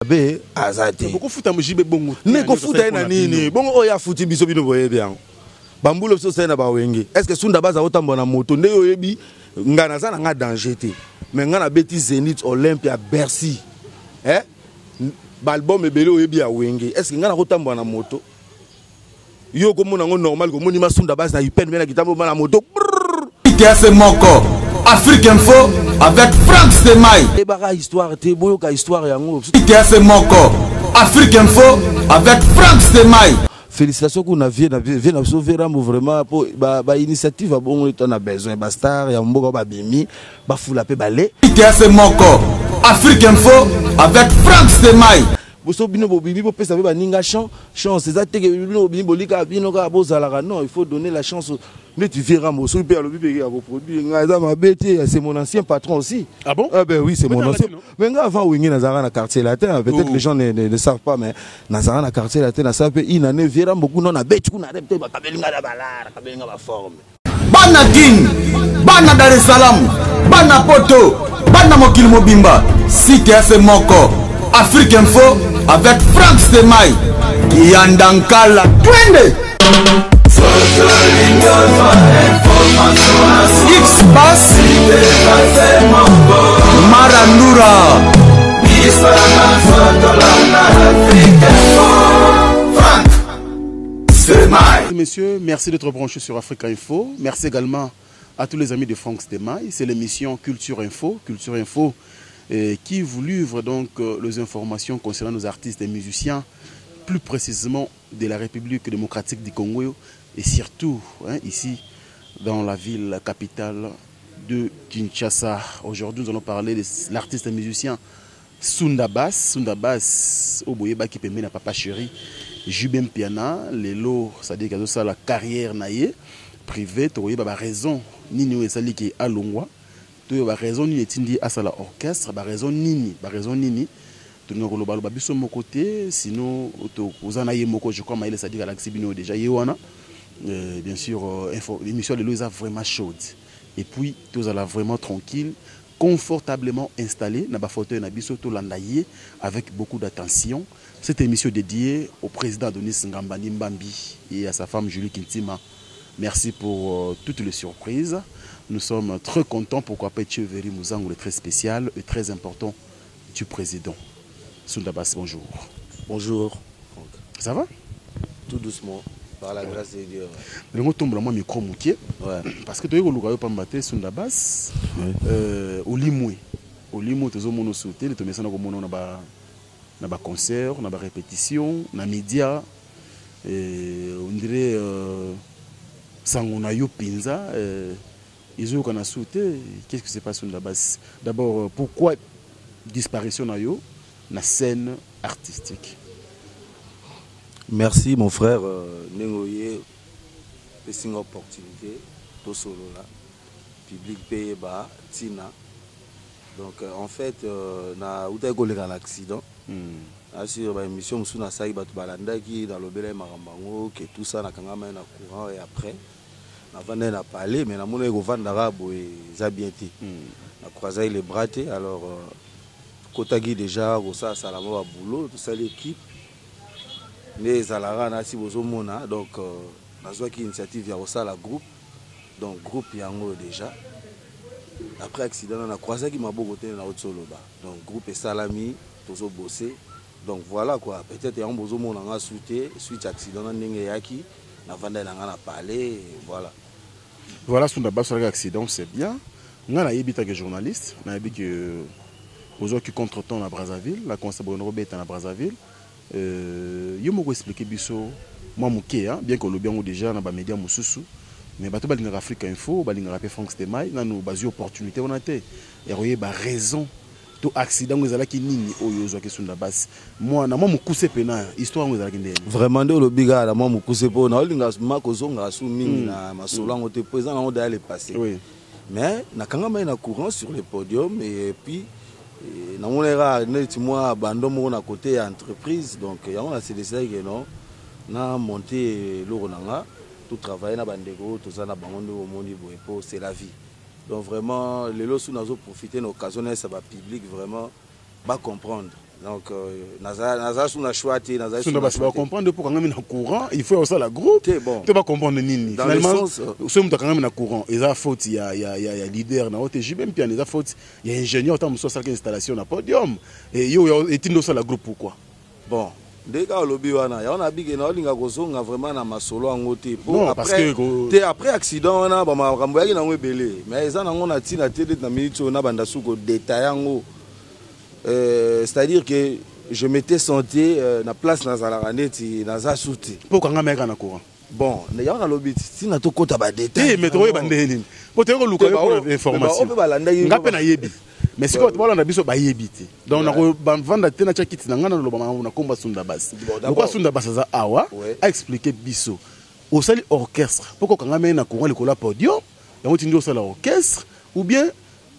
Mabe aza te. Bokofuta JB bongo te. Mais kofuta ye na nini? Bongo oyo afuti biso bino boyebi yango. Bambula biso osali na bawenge. Est-ce que Sunda baza otambola na moto nde oyebi nga naza na nga danger te. Mais nga nabeti Zenith, Olympia, Bercy. Eh? Ba album ebele oyebi ya wenge. Est-ce que nga nakotambola na moto? Yo okomona yango normal komoni masunda base na UPN na kitambo na moto. ITF moko Afrique Info avec Franck Stemay. Ebaka histoire te boyoka histoire yango. ITF moko Afrique Info avec Franck Stemay. Félicitations kuna vie na vie na biso Verambo vraiment po ba, ba initiative ya bongo to na besoin ba star ya mboka ba bimi ba fula pe bale. ITF moko Afrique Info avec Franck Stemay. Boso bino bobimi bopesa pe baninga chance eza te ke bino bobimi bolika bino kaka bozalaka non, il faut donner la chance neti vieux Rambo soki pe alobi pe ya koproduire ngai eza mabe te, c'est mon ancien patron aussi. Ah bon? Ah ben oui, c'est mon ancien. Mais nga avant Wenge nazalaka na quartier latin, peut-être les gens ne savent pas, mais nazalaka na quartier latin, nasala pe une année vieux Rambo kuna na beti kuna te bakabeli nga na balara, kabeli nga ba forme. Bana Kin, bana Dar es Salaam, bana Poto, bana mokili mobimba, site FM moko, Afrique Info avec Franck Stemay, Kiyanda Nkala, twende! X Bass, Marandura. Messieurs, merci d'être branchés sur Africa Info. Merci également à tous les amis de Franck Stemay. C'est l'émission Culture Info. Culture Info qui vous livre donc les informations concernant nos artistes et musiciens, plus précisément de la République démocratique du Congo et surtout, hein, ici dans la ville capitale de Kinshasa. Aujourd'hui, nous allons parler de l'artiste et musicien Sunda Bass. Sunda Bass, oboyeba qui pembe na papa chéri JB Mpiana, lelo, c'est-à-dire que ça la carrière na ye privée, toyeba ba raison nini oyo esali ki alongwa, toyeba ba raison nini etindi asala orchestre, ba raison nini, ba raison nini tolinga koloba loba biso moko te, sinon toza na ye moko, je crois Maël c'est-à-dire alakisi bino déjà ye wana. Bien sûr, info, émission lelo eza vraiment chaude et puis tozala vraiment tranquille, confortablement installé na ba fauteuil na biso, tolanda ye avec beaucoup d'attention. Cette émission dédiée au président Adonis Ngambani Mbambi et à sa femme Julie Kintima. Merci pour toutes les surprises. Nous sommes très contents, pourquoi pas Tcheveri Mouzango, le très spécial et très important du président. Sunda Bass, bonjour. Bonjour. Ça va? Tout doucement, par la grâce de Dieu. Le mot tombe moi micro moukier. Ouais. Parce que tu es au Pambate Sunda Bass. Ouais. Olimwe. Olimwe tozo mono sauter, to mesana ko mono na ba na ba concert, na ba répétition, na média. On dirait sango na yo pinza, izo kana sauter. Qu'est-ce qui se passe Sunda Bass? D'abord, pourquoi disparition na yo na scène artistique? Merci mon frère, Nengoye, pesinga opportunité tosolola public pe ba tina. Donc en fait, na utaki koleka na accident. Asur ba émission musu na saki bato balandaki na lobela makambo que tout ça na kangama na courant et après na vanda na parler mais na mona ko vandaka boye za bien te. Na croiser les bras te alors kotaki déjà ko sa sala ba boulot tout ça l'équipe nde ezalaka na si bozomona. Donc nazwaki initiative ya kosala groupe, donc groupe yango déjà après accident na croisaki maboko te na otsoloba, donc groupe esalami tozo bosser. Donc voilà quoi, peut-être yango bozomona nga suite suite accident na ndenge eyaki na vanda na nga na parler, voilà. Voilà, Sunda Bass accident, c'est bien. Nga na yebi tant que journaliste, na yebi que ozwaki contretemps na Brazzaville, la concert bono beta na Brazzaville. Yo moko expliquer biso moi moke, hein, bien que lobi yango déjà na ba média mosusu, mais bato balingaka Africa Info, balingaka pe Franck Stemay, nanu bazwi opportunité wana te ya koyeba raison to accident ngo ezalaki nini oyo ozwaki Sunda Bass. Moi na mwa mokuse pena histoire ngo ezalaki ndenge. Vraiment nde olobi kaka na mwa mokuse po na olinga ma kozonga su mingi na masolo yango te po eza nango derrière le passé. Mais nakangama ye na courant sur le podium et puis namonaka neti mwa abandon moko na côté ya entreprise, donc yango na se décidaki que non, na monter eloko na nga, to travailler na bandeko toza na bango nde omoni boye po c'est la vie. Donc vraiment lelo su nazo profiter na occasion na yesa ba public vraiment ba comprendre. Donc naza su na choix te. Nazali Sunda basi bacomprendre mpo kangami na courant, il faut osala groupe. Te, bon. Te, bacomprendre nini? Dans le Finalement, sens, soki moto akangami na courant, eza faute ya leader na yo te, JB Mpiana, eza faute ya ingénieur ntango mosusu asalaki installation na podium. E yo etindi osala groupe, pourquoi? Bon, nde kaka olobi wana, yango nabike naolinga kozonga vraiment na masolo yango te po Non, parce après, que te, après accident wana, bamakambo yaki nango ebele, mais eza nango na ntina te neti na minute oyo nabanda su kodétailler yango. C'est-à-dire que je m'étais senti na place nazalaka neti naza su te. Mpo okangami yaka na courant. Bon, yango nalobi ntina tokɔta Te, badétail. Mais tokoyeba ndenge nini? Po toyei koluka Te, yo mpona bao information. mpe balandaki. Nga mpe nayebi, mais sikoyo bato balanda biso bayebi te. Donc nakobavanda te, natya kiti na ngai, naloba makambo na komba Sunda Basi. Bon, d'abord- Lokwa Sunda Basi aza awa, aexpliquer biso: osali orchestre mpo kokangami na courant likolo ya podium, yango tindi osala orchestre, ou bien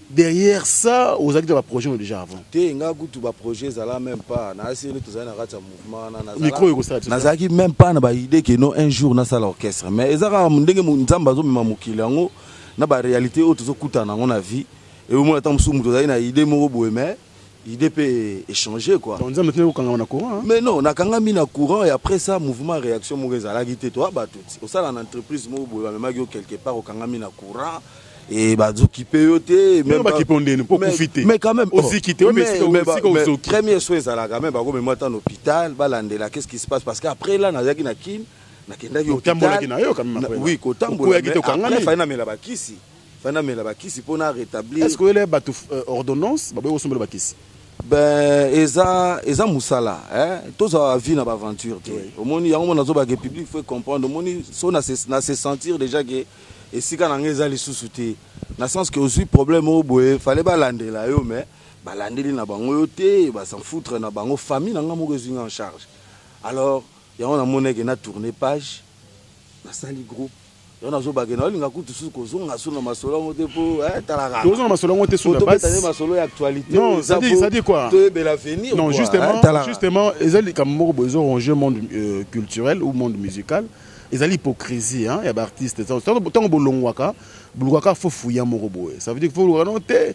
derrière ça ozalaki na baprojet no déjà avant? Te, nga kutu baprojet ezala même pas. Naasi nde tozali na kati ya mouvement wana, Micro ekosala biso. Nazalaki même pas na baidée ke no un jour nasala orchestre, mais eza kaka ndenge Nzambe azomema mokili yango na baréalité oyo tozokutana yango na vie. Eomona ntango mosusu moto ozali na idée moko boye, mais idée mpe échanger quoi. Donc Nzambe tindi kokangama na courant, hein? Mais non, nakangami na courant et après ça, mouvement réaction moko ezalaki te. Toa bato ti osala na entreprise moko boye, bamemaki yo quelque part, okangami na courant e bazokipe yo te. Même bakipe yo ndeni mpo okufi te. Mais quand même, oh, Oziki te, oyebi esika mais ozoki. Premier soin ezalaka même bakomema ata na hôpital, balandela qu'est-ce qui se passe, parce que après là nazalaki na Kine, nakendaki. Otambolaki na yo quand même après. Oui, kotambola. Okweyaki te, okangami. Après fallait namela bakisi, fallait namela bakisi mpona rétablir. Est ce que oyele bato ordonnance, baboyi kosombela bakisi? Ben, eza mosala, eh? Tozala vie na baaventure te. Omoni yango, mona nazobaka public faut comprendre. Omoni so na se sentir déjà ke esika na ngai eza lisusu te, na sens ke ozwi problème oyo boye, fallait balandela yo, mais balandeli na bango yo te, bas'en foutre na bango. Famille na ngai moko ezwi nga en charge. Alors yango namonaki na tourner page, nasali groupe. Yango nazobake naolinga kutu susu kozonga su na masolo yango te, mpo talaka. Tozonga masolo yango te, Sunda tobeta nde Basi. masolo ya actualité. Non, eza ça dit quoi? Toyebela avenir Non, quoi, justement, hein, talaka. Justement, ezali likambo moko boye ezoronger monde culturel ou monde musical. Ezali hypocrisie, hein, ya baartiste. Ntango bolongwaka, bolukaka fo fuya moko boye. Ça veut dire faut luka no te,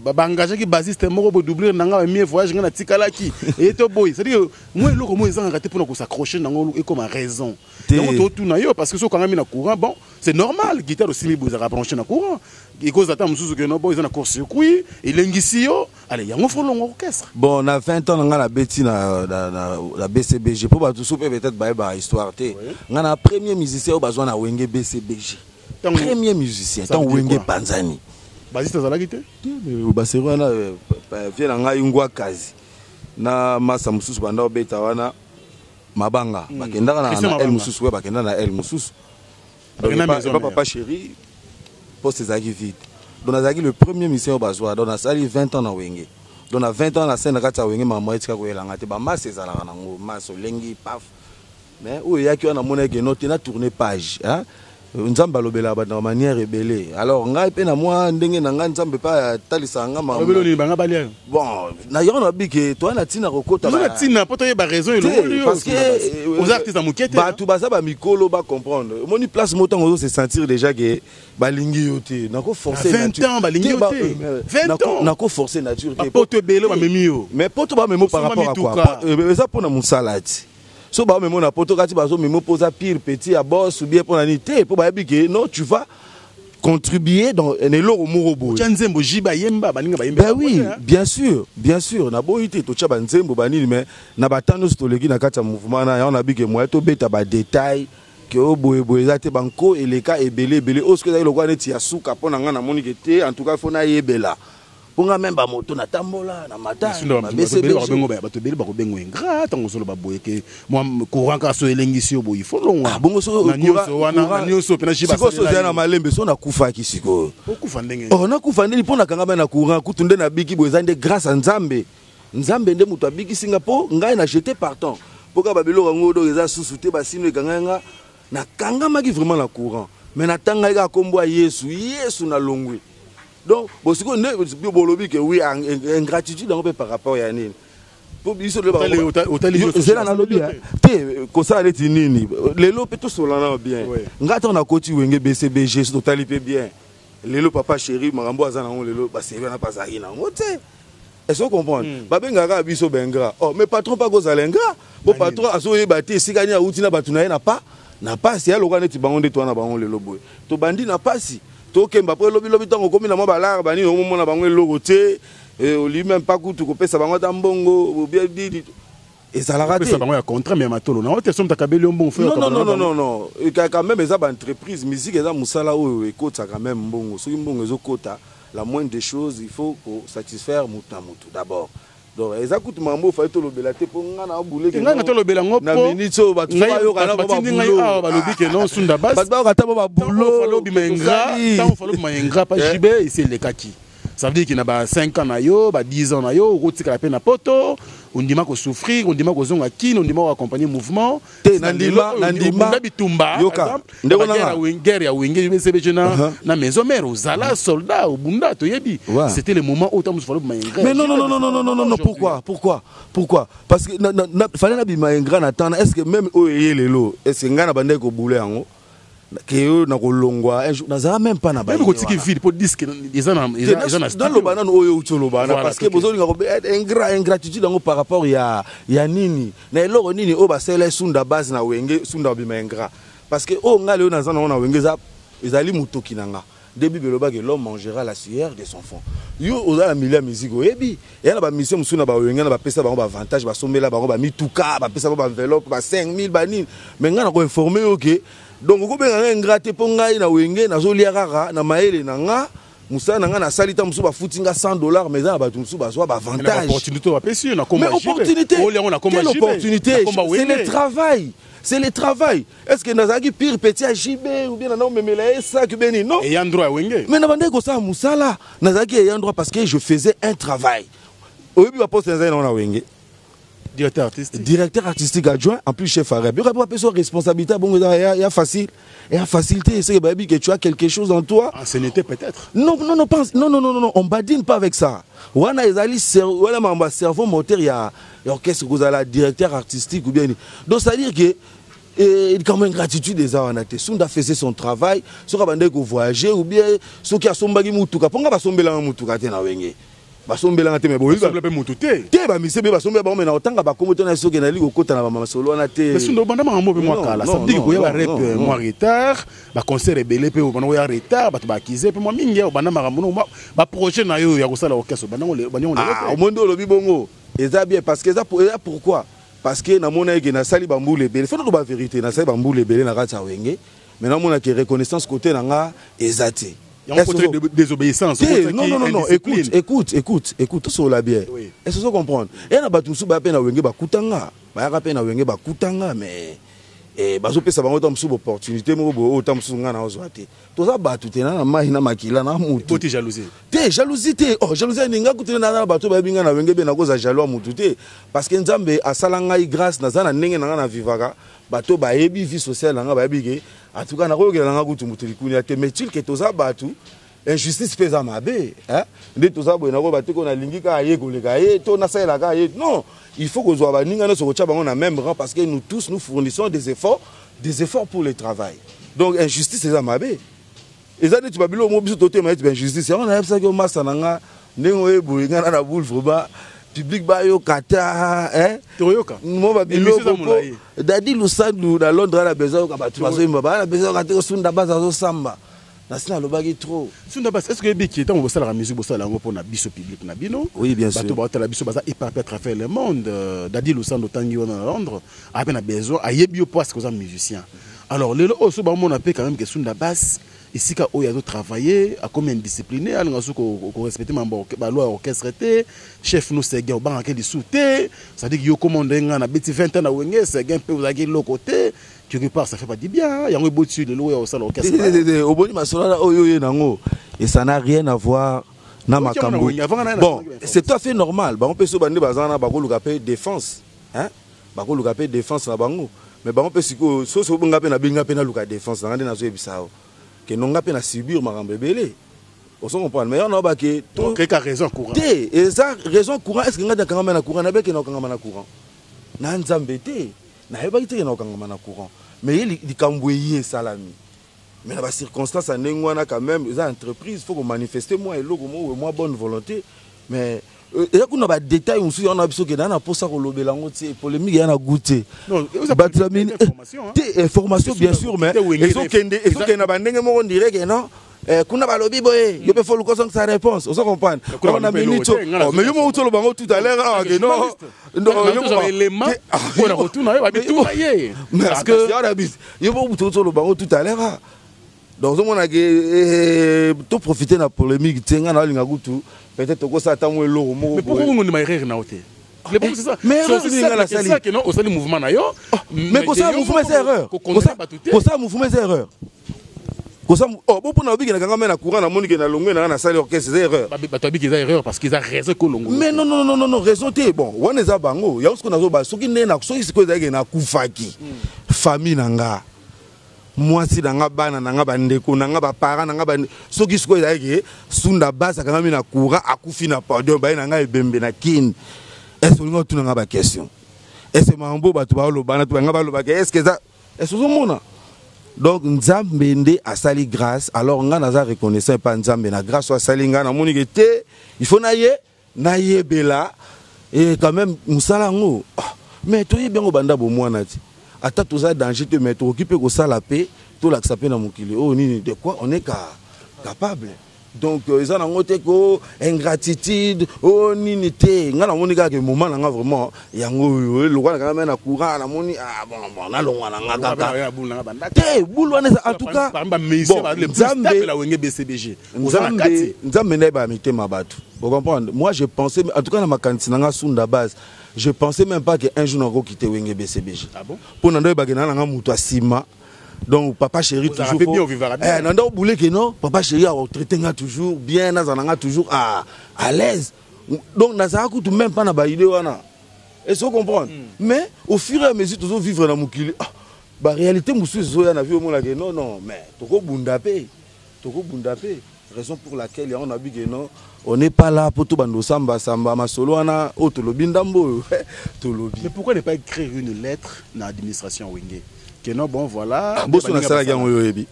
baengageaki bassiste moko boye, doublure na nga, bamie voyage, nga natikalaki eye to boye. C'est à dire moi eloko moko ezangaka te mpona kos'accrocher nango ekoma raison. Te. Yango totuna yo, parce que soki okangami na courant, bon, c'est normal, guitare osimi boye, ezalaka branché na courant, ekozala ata mosusu ke no bo eza na court circuit, elengisi yo, ale yango fo longo orchestre. Bon, na 20 ans na ngai nabeti na BCBG, mpo bato so mpe peut-être bayebaka histoire te. Ngai na premier musicien oyo bazwa na Wenge BCBG. Premier musicien. Ça veut ntango dire Wenge quoi? Panzani. Bassiste azalaki te? Te, mais baseri wana, vie na ngai ngwa kazi na masa mosusu banda obeta wana mabanga, bakendaka na Christian na aile Mabanga. mosusu, we bakenda na aile mosusu. Donc, Bakenda maison epa mère. papa chéri, poste ezalaki vide, donc nazalaki le premier musicien oyo bazwa. Donc nasali 20 ans na Wenge. Donc na 20 ans na scène na kati ya Wenge, makambo etika koyelanga te. Bamase ezalaka nango, mase olengi paf, mais oyo eyaki wana, namonaki eno te, na tourner page, hein? Nzambe alobelaka bato na manière ebele. Alors ngai mpe na mwa ndenge na ngai, Nzambe mpe atalisaka nga makambo. Alobeli nini? Banga balia yo. Bon, na yango nabi ke toya na ntina kokota Toza na ntina mpo toyeba raison te, elongoli yo. parce que Oza artiste ya moke te. Bato baza bamikolo, bacomprendre. Omoni place mo ntango ozo se sentir déjà ke balingi yo te, nakoforce. Na 20 ans, balingi yo te. 20 ans. Nakoforce nature te. Bapoto ebele bamemi yo. Mais poto bamemo par Osomba rapport à quoi? mituka. Eza mpona mosala ti so bamemo na poto kati, bazomemo mpo oza pire petit ya boss ou bien mpo na nini te, mpo bayebi ke non, tu vas contribuer dans na eloko moko boye. Tya nzembo, jiba yemba, baninga bayemba. Ben oui, bien sûr, bien sûr. Naboyi te, totya banzembo banini, mais na batango nyonso toleki na kati ya mouvement na yango, nabi ke moye tobeta badétail ke oyo boyeboye eza te. Banko eleka ebele ebele oyo soki ezalaki lokola neti ya suka mpo na ngai, namoni ke te, en tout cas fo nayebela mpo nga même bamoto natambola na mata. Bato ebele bakobengo ingrat ntango ozoloba boye ke mwa courant kaka so elengisi yo boye, fo longwa. Ah, bongo so Na nyonso wana, na nyonso mpe na jiba. Sikoyo so ozali na malembe, so nakufaki sikoyo? Okufa ndenge? Oh, nakufa ndeni? Mpo nakangama na courant kutu nde nabiki boye, eza nde grâce ya Nzambe. Nzambe nde moto abikisi nga, mpo ngai na jeté partant, mpo kaka babiloko yango donc eza susu te. Basino ekangai nga, nakangamaki vraiment na courant, mais natangaki kaka nkombo ya Yesu, Yesu, nalongwe. Donc bon, sikoyo nde bolobi ke oui, ingratitude yango mpe par rapport ya nini? Po biso lelo Otali nyonso. Zela, nalobi te kosala neti nini lelo mpe tosolana bien. Ngai ntango nakoti Wenge BCBG, so totali mpe bien lelo, papa chéri, makambo aza nango lelo, baseri wana mpe azalaki nango te. Est-ce que comprendre? Babengaka kaka biso baingrat. Oh, mais patron mpe akozala ingrat bo patron azoyeba te esika nini awuti na bato na ye na pa na pasi ya lokola neti bango nde towana bango lelo boye tobandi na pasi tokemba mpo elobilobi ntango okomi na mwa balare banini omomona bango eloko te, olingi même pas kutu kopesa bango ata mbongo obie nini ezalaka te. Bango ya contrat mais ya matolo na ote somo takabeli yo mbongo. Non, non, non, non, non, non, quand même eza baentreprise. Musique eza mosala oyo ekotaka quand même mbongo. Soki mbongo ezokota, la moindre des choses, il faut kosatisfaire motu na motu d'abord. Donc eza kutu makambo ofali tolobela te mpo nga na obuleke. Ngai na tolobela ngo. Na minute oyo bato bayoka na batindi ngai awa, balobi ke non, Sunda Bas bato bayoka ata bo babulo. Fallait obima ingrat, ntango fallait obima ingrat pa JB esi elekaki. Ça veut dire que na ba 5 ans na yo, ba 10 ans na yo, okotikala mpe na poto, ondima kosouffrir, ondima kozonga kini, ondima koaccompagner mouvement. Te, nandima, nandima. Bitumba. Yoka, ndeko nanga. Guerre ya Wenge BCBG na maison mère, ozala soldat, obunda, toyebi. C'était le moment où ntango fallait obima ingrat. Mais non, non, non, non, non, non, non, non, pourquoi, pourquoi, pourquoi? Parce que fallait nabima ingrat na temps, est ce que même oyo eye lelo, est ce que ngai na bandaki kobule yango ke oyo na kolongwa un jour? Nazala même pas na même kotiki vide po disque eza na eza na Naloba nanu oyo euti oloba wana, parce que bozolinga ingrat, ingratitude yango par rapport ya nini, na eloko nini oyo basala Sunda Base na Wenge, Sunda obima ingrat? Parce que oyo ngai lelo naza nango na Wenge eza ezali motoki na nga nde Bible elobaki: "L'homme mangera la sueur de son front." Yo oza na milieu ya musique, oyebi eya na bamission mosusu na bawenge na bapesa bango baavantage, basombela bango bamituka, bapesa bango baenveloppe ba 5000 banini. Mais ngai na koinforme yo ke donc okobenga ngai ingrat te mpo ngai na Wenge nazolia kaka na mayele na nga, mosala na ngai nasali. Ta mosusu bafuti nga 100 $, mais eza na bato mosusu bazwa baavantage. Opportunité bapesi yo na Mais opportunité, quelle opportunité? C'est le travail, c'est le travail. Est ce que nazalaki pire petit ya JB ou bien nana omemela ye sac ou bien nini? Non. Ayant droit ya Wenge. Mais na bandaki kosala mosala, nazalaki ayant droit parce que je faisais un travail. Oyebi baposte nazali nango na Wenge? Directeur artistique. Directeur artistique adjoint, en plus chef arabe. Yoka mpe bapesa responsabilité ya bongo eza ya facile, ya facilité, c'est que bayebi que tu as quelque chose en toi. Ancienneté peut-être. Non, non, non, pense, non, non, non, non, on badine pas avec ça. Wana ezali wana makambo ya cerveau moteur ya orchestre, kozala directeur artistique ou bien. Donc c'est à dire que quand même gratitude eza wana te. Sunda faisait son travail. Soki abandaki kovoyager ou bien soki asombaki mutuka, mpo nga basombelanga mutuka te na Wenge, basombelanga te, mais boyebi Basombela mpe motu te. Te, bamise mpe basombela bango, mais na kotanga bakombo te na soki nali kokota na bamasolo wana te. Sunda, obanda makambo mpe mwa kala. Ça veut dire koya barep mwa retard, baconcert ebele mpe obanda koya retard, bato baakize mpe mwa mingi. Obanda makambo no, baprojet na yo ya kosala orchestre, obanda ngo lelo te. Omoni olobi bongo eza bien, parce que eza pourquoi? Parce que namona eke nasali bambula ebele, faut naloba vérité, nasali bambula ebele na kati ya Wenge, mais namonaki reconnaissance côté na nga eza te. Yango désobéissance. Te, non, non, non, non, écoute, écoute, écoute, écoute, tosola bien. Oui. Est-ce que comprendre? Eya na bato mosusu baya mpe na Wenge, bakutanga, bayaka mpe na Wenge, bakutanga, mais bazopesa bango ta mosusu baopportunité moko boye oyo ta mosusu ngai naozwa te. Toza bato te, na mai na makila na mutu. Boti jalousie. Te, jalousie te. Oh, jalousie ya ninga kutu na bato bayebi ngai na Wenge mpe nakoza jaloux ya mutu te, parce que Nzambe asala ngai grâce, naza na ndenge na ngai na vivaka. Bato bayebi vie sociale na ngai, bayebi ke en tout cas nakoyokela na ngai kutu moto likunia te. Mais tilke toza bato, injustice mpe eza mabe, hein? Nde toza boye, nakoyeba te ko nalingi kaka ye koleka ye to nasalelaka ye. Non, il faut kozwa baninga nyonso, kotia bango na même rang, parce que nous tous, nous fournissons des efforts, des efforts pour le travail. Donc injustice eza mabe, eza neti babiloko mo biso totema neti bainjustice. Yango nayebisaki omasa na nga ndenge oyeboye nga na boule, vraiment public bayoka ta, hein? Toyoka. Mo Émission babiloko eza po molai. Dadi Lusandu na Londres ana besoin yoka bato bazoyemba, baa na besoin yoka te Osunda Base azosamba nasi nalobaki trop. Sunda Base, est ce que oyebiki ntango bosalaka musique, bosala yango mpona biso public na bino? Oui, bien sûr. Bato baotala biso baza éparpillé à travers le monde. Dadi Lusando otangi wana na Londres aza mpe na besoin ayebi yo po aske oza musicien. Alors lelo oyo so baomona mpe quand même ke Sunda Base esika oyo azotravaille akomi indiscipliné, alinga so korespecte mambo baloi ya orchestre te, chef no Seguin obangaki lisu te. C'est-à-dire que yo koma ndenge ngai nabeti 20 ans na Wenge, Seguin mpe ozalaki eloko te. Quelque part ça fait pas du bien. Yango eboti lelo oyo osala orchestre. Te, te, te, oboni masolo wana oyo oye nango et ça n'a rien à voir na Ok, makambo. wana Wenge, avant na- Bon, c'est tout à fait normal. Bango mpe so bande baza wana, bakoluka mpe défense, hein? Bakoluka mpe défense na bango, mais bango mpe sikoyo soso obonga mpe nabenga mpe naluka défense na nga nde nazoyebisa yo ke nonga mpe na subir makambo ebele, ozo comprendre? Mais wana obake to keka raison courant. Te, eza raison courant. Est ce que ngai nakangama na courant? Nabeke na kokangama na courant na Nzambe te, nayebaki te ke na kokangama na courant. Mais ye likambo eye esalami, mais na bacirconstance ya ndenge wana, quand même eza entreprise, faut komanifeste mwa eloko moko, mwa bonne volonté, mais Eza kuna badetail mosusu yango na biso ke naa na mposa kolobela yango te, polémique eya na goût te. Bato ya mini te, information bien sûr, mais ezokende ezokende na bandenge moko ndire ke non, kuna balobi boye, yo mpe faut luka ozongisa réponse, ozo comprendre na minute. Mais yo moko toloba yango tout à l'heure awa ke non. Parce que yo moko toloba yango tout à l'heure, donc ozomona ke toprofite na polémique te. Ngai naolinga kutu peut-être tokosala ata mwa eloko moko. Mais pourquoi ondima erreur na yo te? Mais erreur nini nga nasali? Osali mouvement na yo. Mais kosala mouvement eza erreur? Kosala mouvement eza erreur? Kosala, oh, bo mpona obiki nakanga me na courant, namoni ke nalongwe nanga, nasali orchestre, eza erreur? Bato babiki eza erreur parce que eza raison ekolongo. Mais non, non, non, non, non, raison te. Bon, wana eza bango yango. Sikoyo nazoba, soki nde soki sikoyo ezalaki nakufaki, famille na nga, mwasi na nga, bana na nga, bandeko na nga, baparent na nga, soki sikoyo ezalaki Sunda Base akangami na courant, akufi na podium, baye na ngai ebembe na Kini, est-ce olinga otuna nga baquestion? Est-ce makambo bato baolobana to banga balobaka, est ce que eza, est ce ozomona? Donc Nzambe nde asali grâce. Alors nga naza reconnaissant epa Nzambe na grâce oyo asali nga. Namoni ke te, il faut na ye nayebela et quand même mosala yango. Oh, mais toyebi yango banda bomwana ti ata toza danger te, mais tokoki mpe kosala mpe tolakisa mpe na mokili oyo nini, de quoi on est capable. Donc eza nango te ko ingratitude o nini te. Ngai namoni kaka ke moment na nga vraiment yango oyo lokwa na kanga me na courant, namoni, ah bon, bon, nalongwa na nga kaka te. Bulu wana eza, en tout cas, bon, Nzambe Nzambe, Nzambe nde ayebaka mitema bato, ocomprendre. Moi je pensais, en tout cas na makanisi na nga, Sunda Base, je pensais même pas que un jour nakokite Wenge BCBG. Ah bon? Mpo na ndo oyebake na nanga moto asima. Donc papa chéri toujours faut, eh, na ndo obule ke non, papa chéri akotraite nga toujours bien, nazala nga toujours à l'aise. Donc nazala kutu même pas na baide wana, est-ce que comprendre? Mais au fur et à mesure tozovivre na mokili, ah, baréalité mosusu ezoya na vie, omonake non, non, mais tokobunda mpe, tokobunda mpe. Raison pour laquelle yango nabi ke non, on n'est pas là po tobanda osambasamba masolo wana oyo tolobi ndambo oyo tolobi. Mais pourquoi ne pas écrire une lettre na administration Wenge que non, bon, voilà? Boso nasalaki yango, oyo oyebi.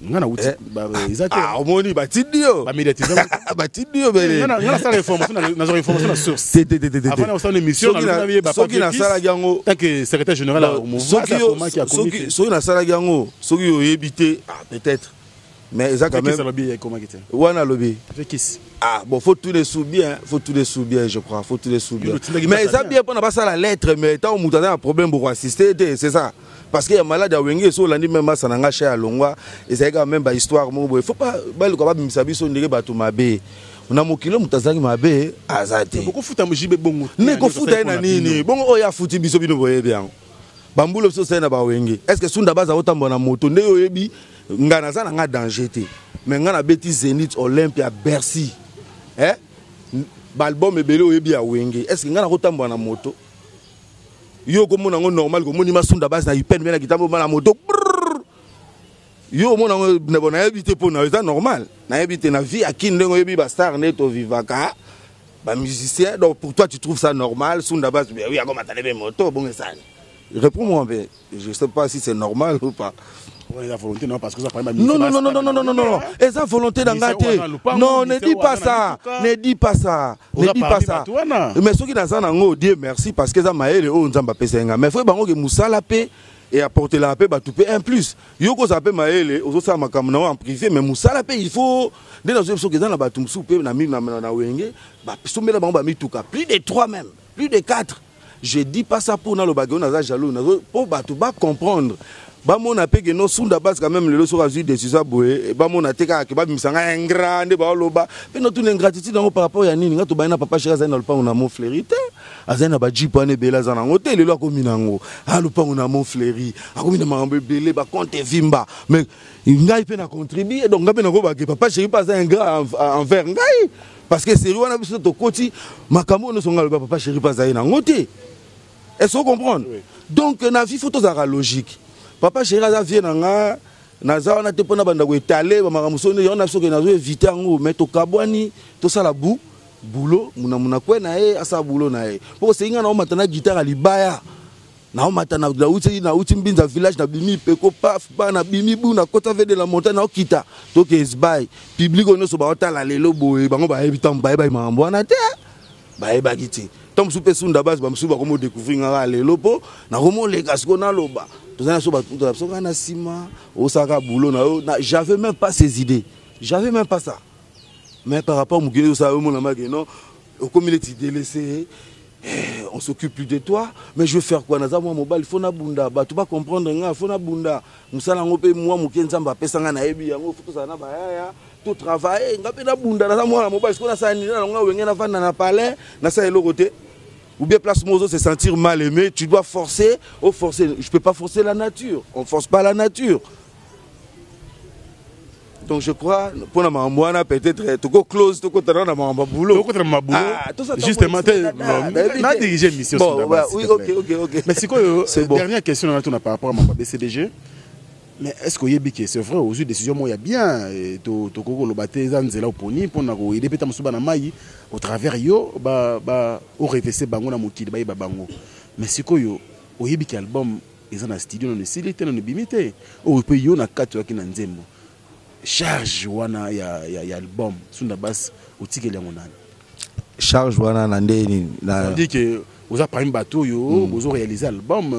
Nga na wuti eza te. Omoni, batindi yo. Bamédiatise. Batindi yo bele. Nga nasala information, nazwa information na source. Te, te, te, te. Avant nasala émission, soki nasalaki yango, tant que secrétaire général, soki nasalaki yango, soki oyebi te, ah, peut-être, mais eza quand même wana alobi, ah bon, faut tout les sous bien, faut tout les sous bien, je crois, faut tout les sous bien. Mais eza bien mpona basala lettre, mais ntango moto aza na problème, boko assister te, c'est ça, parce que ya malade ya Wenge eso olandi même masa na nga cher alongwa, ezali kaka même bahistoire moko boye. Faut pas baluka babimisa biso ndenge bato mabe na mokili. Moto azalaki mabe aza te. Bokofuta mojibe bongo? Ne kofuta ye na nini bongo oyo afuti biso? Bino boyebi yango, bambula biso osali na bawenge. Est ce que Sunda baza kotambola na moto nde oyebi? Nga naza na nga danger te, mais nga nabeti Zénith, Olympia, Bercy, eh? Baalbum ebele oyebi ya Wenge. Est ce que nga nakotambola na moto? Yo okomona yango normal, komoni Masunda base na ipene mpe na kitambo na moto, yo omona yango, nayebi te mpo na yo eza normal, nayebi te. Na vie ya Kini, ndenge oyebi bastar nde tovivaka, bamusicien, donc pour toi tu trouves ça normal, Sunda base oui, akomata nde mpe moto bongo esani? Réponds-moi un peu, je sais pas si c'est normal ou pas. La volonté, non, parce que ça. Non, non, non, non, non, non, non, non, eza volonté na nga te. Non, ne dis pas ça, ne dis pas ça, ne dis pas ça. Mais soki naza nango, Dieu merci, parce que eza mayele oyo Nzambe apesa nga. Mais faut bango ke mosala mpe eapportelaka mpe bato mpe un plus. Yo kozala mpe mayele, ozosala makambo na yo en privé, mais mosala mpe il faut nde nazoyebi soki eza na bato mosusu mpe na Wenge basombela bango bamituka plus de 3, même plus de 4. Je dis pas ça pour nalobaki oyo naza jaloux, mpo bato bacomprendre, bamona mpe ke no, Sunda Base quand même lelo soki azwi décision boye, bamona te kaka ke babimisa ngai ingrat. Nde baoloba mpe notuna ingratitude yango par rapport ya nini? Ngai tobandi na papa chéri, azali na lopango na Montfleury te, azali na bajeep wana ebele, aza nango te. Lelo akomi nango, a lopango na Montfleury, akomi na makambo ebele, bacompte evimba. Mais ngai mpe na contribue, donc ngai mpe nakobake papa chéri mpe aza ingrat envers ngai, parce que série wana biso tokoti makambo oyo nyonso ngai aloba, papa chéri mpe azali nango te. Est-ce que comprendre? Oui. Donc na vie faut tozalaka logique. Papa chéri aza vie na nga, naza wana te mpona banda koetale bamakambo so yango na biso ke nazo évite yango. Mais tokabwani, tosala bu boulot munamuna kwe na ye, asala boulot na ye, mpo kosengi nga naomata na guitare ya libaya, naomata nauti Mbinza village, nabimi peko paf ba, nabimi bu, nakota ve de la montagne, naokita toke esbai. Public oyo nyonso baotala lelo boye, bango bayebi ntango bayebaki makambo wana te. Bayebaki te. Ntango mosusu mpe Sunda Base, bamosusu bakomi odécouvrir nga kaka lelo mpo nakomi oleka sikoyo naloba. Toza na biso bato na biso kaka na nsima, osalaka boulot na yo. J'avais même pas ces idées, j'avais même pas ça. Mais par rapport mokili osala, omona make non, okomi neti délaissé, on s'occupe plus de toi. Mais je vais faire quoi? Naza mwa mobali, faut nabunda, bato bacomprendre nga, faut nabunda mosala yango mpe mwa moke Nzambe apesa nga, nayebi yango. Faut tozala na bayaya, totravaille. Nga mpe nabunda, naza mwana mobali. Sikoyo nasala nini? Na nga Wenge, navanda na palais, nasala eloko te? Ou bien place moko se sentir mal aimé, tu dois forcer ou forcer. Je peux pas forcer la nature, on force pas la nature. Donc je crois, mpona makambo wana, peut-être toko close, tokotana na makambo ya boulot. Tokotana na boulot. Justement te, na dirige mission. Bon, ouais, oui, ok. Mais sikoyo, C'est bon. Dernière question na tuna par rapport à makambo ya BCBG. Mais est ce que oyebi ke c'est vrai, ozwi décision moko ya bien, tokoki koloba te, eza nzela oponi mpona koaider mpe ta mosusu bana mai au travers yo, orevese bango na mokili, bayeba bango. Mais sikoyo oyebi ke album eza na studio, nano esili te, nano ebimi te, oyo mpe yo na kati oyaki na nzembo. Charge wana ya album Sunda Bas, otikeli yango nani? Charge wana na nde nini? Na dit que oza parmi bato oyo bozo réaliser album.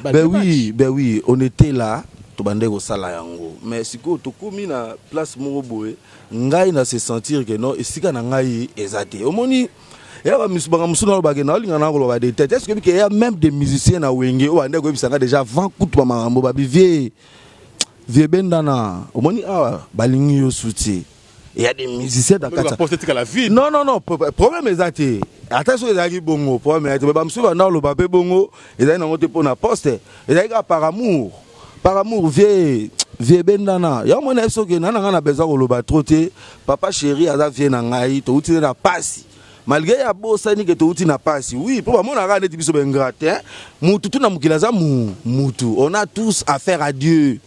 Ben oui, ben oui, on était là, tobandeki kosala yango. Mais sikoyo tokomi na place moko boye, ngai na se sentir ke non, esika na ngai eza te. Omoni, eya baka mosusu nalobake, naolinga na koloba de tête. Est ce que bike eya même des musiciens na Wenge oyo bandeki koyebisa nga déjà avant kutu bamakambo babi: "Vieux, vieux, bendana, omoni awa balingi yo suti." Eya des musiciens na kati. Poste etikala vide. Non, non, non, problème eza te. Ata soki ezalaki bongo, problème eza te. Mais bamosusu banda koloba mpe bongo, ezali nango te mpo na poste, ezalaki kaka par amour, par amour: "Vieux, vieux, bendana." Yango mona ye, soki na ngai na besoin koloba trop te. Papa Chéri aza vieux na ngai, touti nde na pasi, malgré ya bosani ke touti na pasi. Oui, mpo bamonaka neti biso baingrat te. Mutu tu na mokili aza mutu, on a tous affaire à Dieu.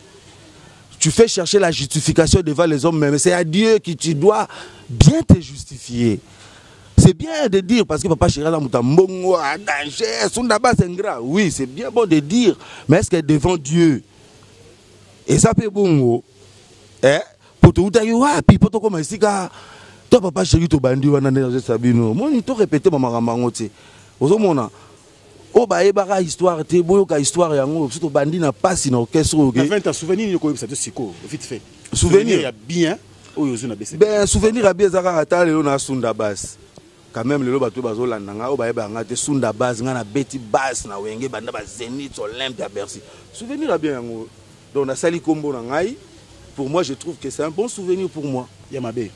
Tu fais chercher la justification devant les hommes, mais c'est à Dieu que tu dois bien te justifier. C'est bien de dire, parce que papa chéri aza moto ya mbongo, a danger, Sunda Bas ingrat. Oui, c'est bien bon de dire, mais est-ce que devant Dieu eza mpe bongo? Eh, po toutaki wapi mpo tokóma esika to papa chéri tobandi wana? Nde nazoyesa bino, moni torépéter bamakambo yango te. Ozomona oyo bayebaka histoire te, boyoka histoire yango. Biso tobandi na pasi na orchestre oyo. Na 20 ans, souvenir nini okoyebisa te sikoyo, vite fait? Souvenir? Ya bien oyo ozwi na BCB. Ben, souvenir ya bien eza kaka ata lelo na Sunda Base quand même. Lelo bato oyo bazolanda nga, oyo bayebaka nga te, Sunda Base, nga nabeti base na Wenge banda baZénith, Olympe ya Bercy. Souvenir ya bien yango. Donc nasali nkombo na ngai. Pour moi, je trouve que c'est un bon souvenir pour moi. Ya mabe?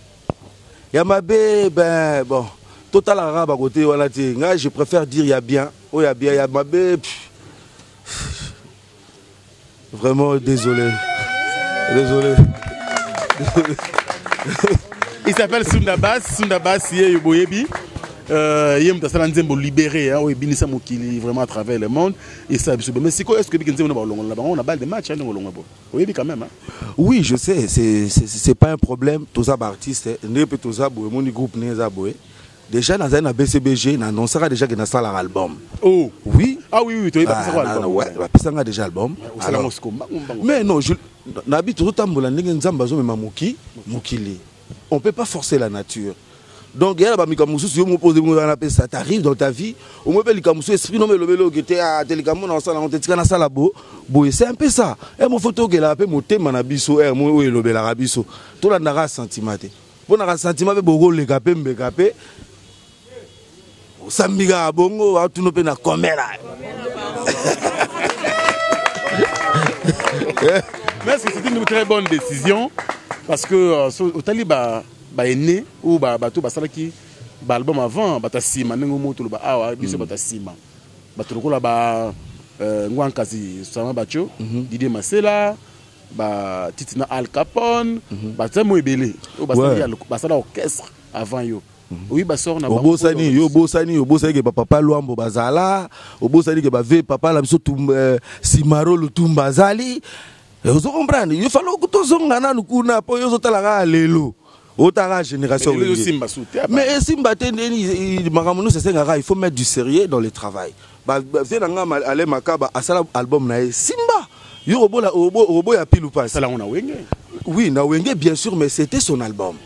Ya mabe, ben bon, totalaka kaka bakote wana te. Ngai je préfère dire ya bien, oyo ya bien. Ya mabe, pff, vraiment désolé, désolé. Il s'appelle Sunda Bass. Sunda Bass ye boyebi. Ye moto asala nzembo Libéré, hein, oyo ebinisa mokili vraiment à travers le monde. Et ça biso. Mais sikoyo, est-ce que biki nzembo na balongola na bango na balle de match, hein, ndenge olongola bo? Oyebi quand même, hein? Oui, je sais, c'est pas un problème. Toza baartiste, ndenge mpe toza boye, omoni groupe ndenge eza boye. Déjà nazali na BCBG, na annonçaka déjà ke nasalaka album. Oh. Oui. Ah oui, toyebi, Ah, bapesaka album. Ouais, bapesanga déjà album. Osala Alors, yango sikoyo mbangu mbangu. Mais non, nabi tozotambola ndenge Nzambe azomema mokili. On peut pas forcer la nature. Donc ya na bamikambo mosusu, yo mopose wana mpe, ça t'arrive dans ta vie, omoi mpe likambo mosusu, esprit no elobeli oke te, ah, te, likambo na osala yango te, tika nasala bo boye. C'est un peu ça. E mo fo tokelaka mpe motema na biso ere mo oyo elobelaka biso, tolandaka sentiment te. Mpo naka sentiment mpe bokoleka mpe mbeka mpe osambi kaka bongo, atuna mpe na komela. Mais c'est une très bonne décision parce que otali ba ba aîné ou ba bato basalaki ba album avant, bato ya nsima, ndenge moto toloba awa biso bato ya nsima, bato lokola ba Ngwankasi Sama Bacho, Didier Masela, ba Titi na Al Capone, bato mo ebele oyo basala orchestre avant yo, oyi basor na bango. Obosani yo, obosani, obosani ke bapapa Lwambo bazala, obosani ke bave papa na biso Simaro Lutumba azali. Ozo comprendre, yo falo tozonga nanu kuna mpo yo ozotala kaka lelo, otala génération. Mais lelo Wenge. ezosimba su te, Mais esimba te ndeni? Makambo nyonso esengaka, il faut mettre du sérieux dans le travail. Vieux na nga Ale Makaba asala album na ye, simba yo oboya pilu pasi. Asala yango na Wenge. Oui, na Wenge bien sûr, mais c'était son album.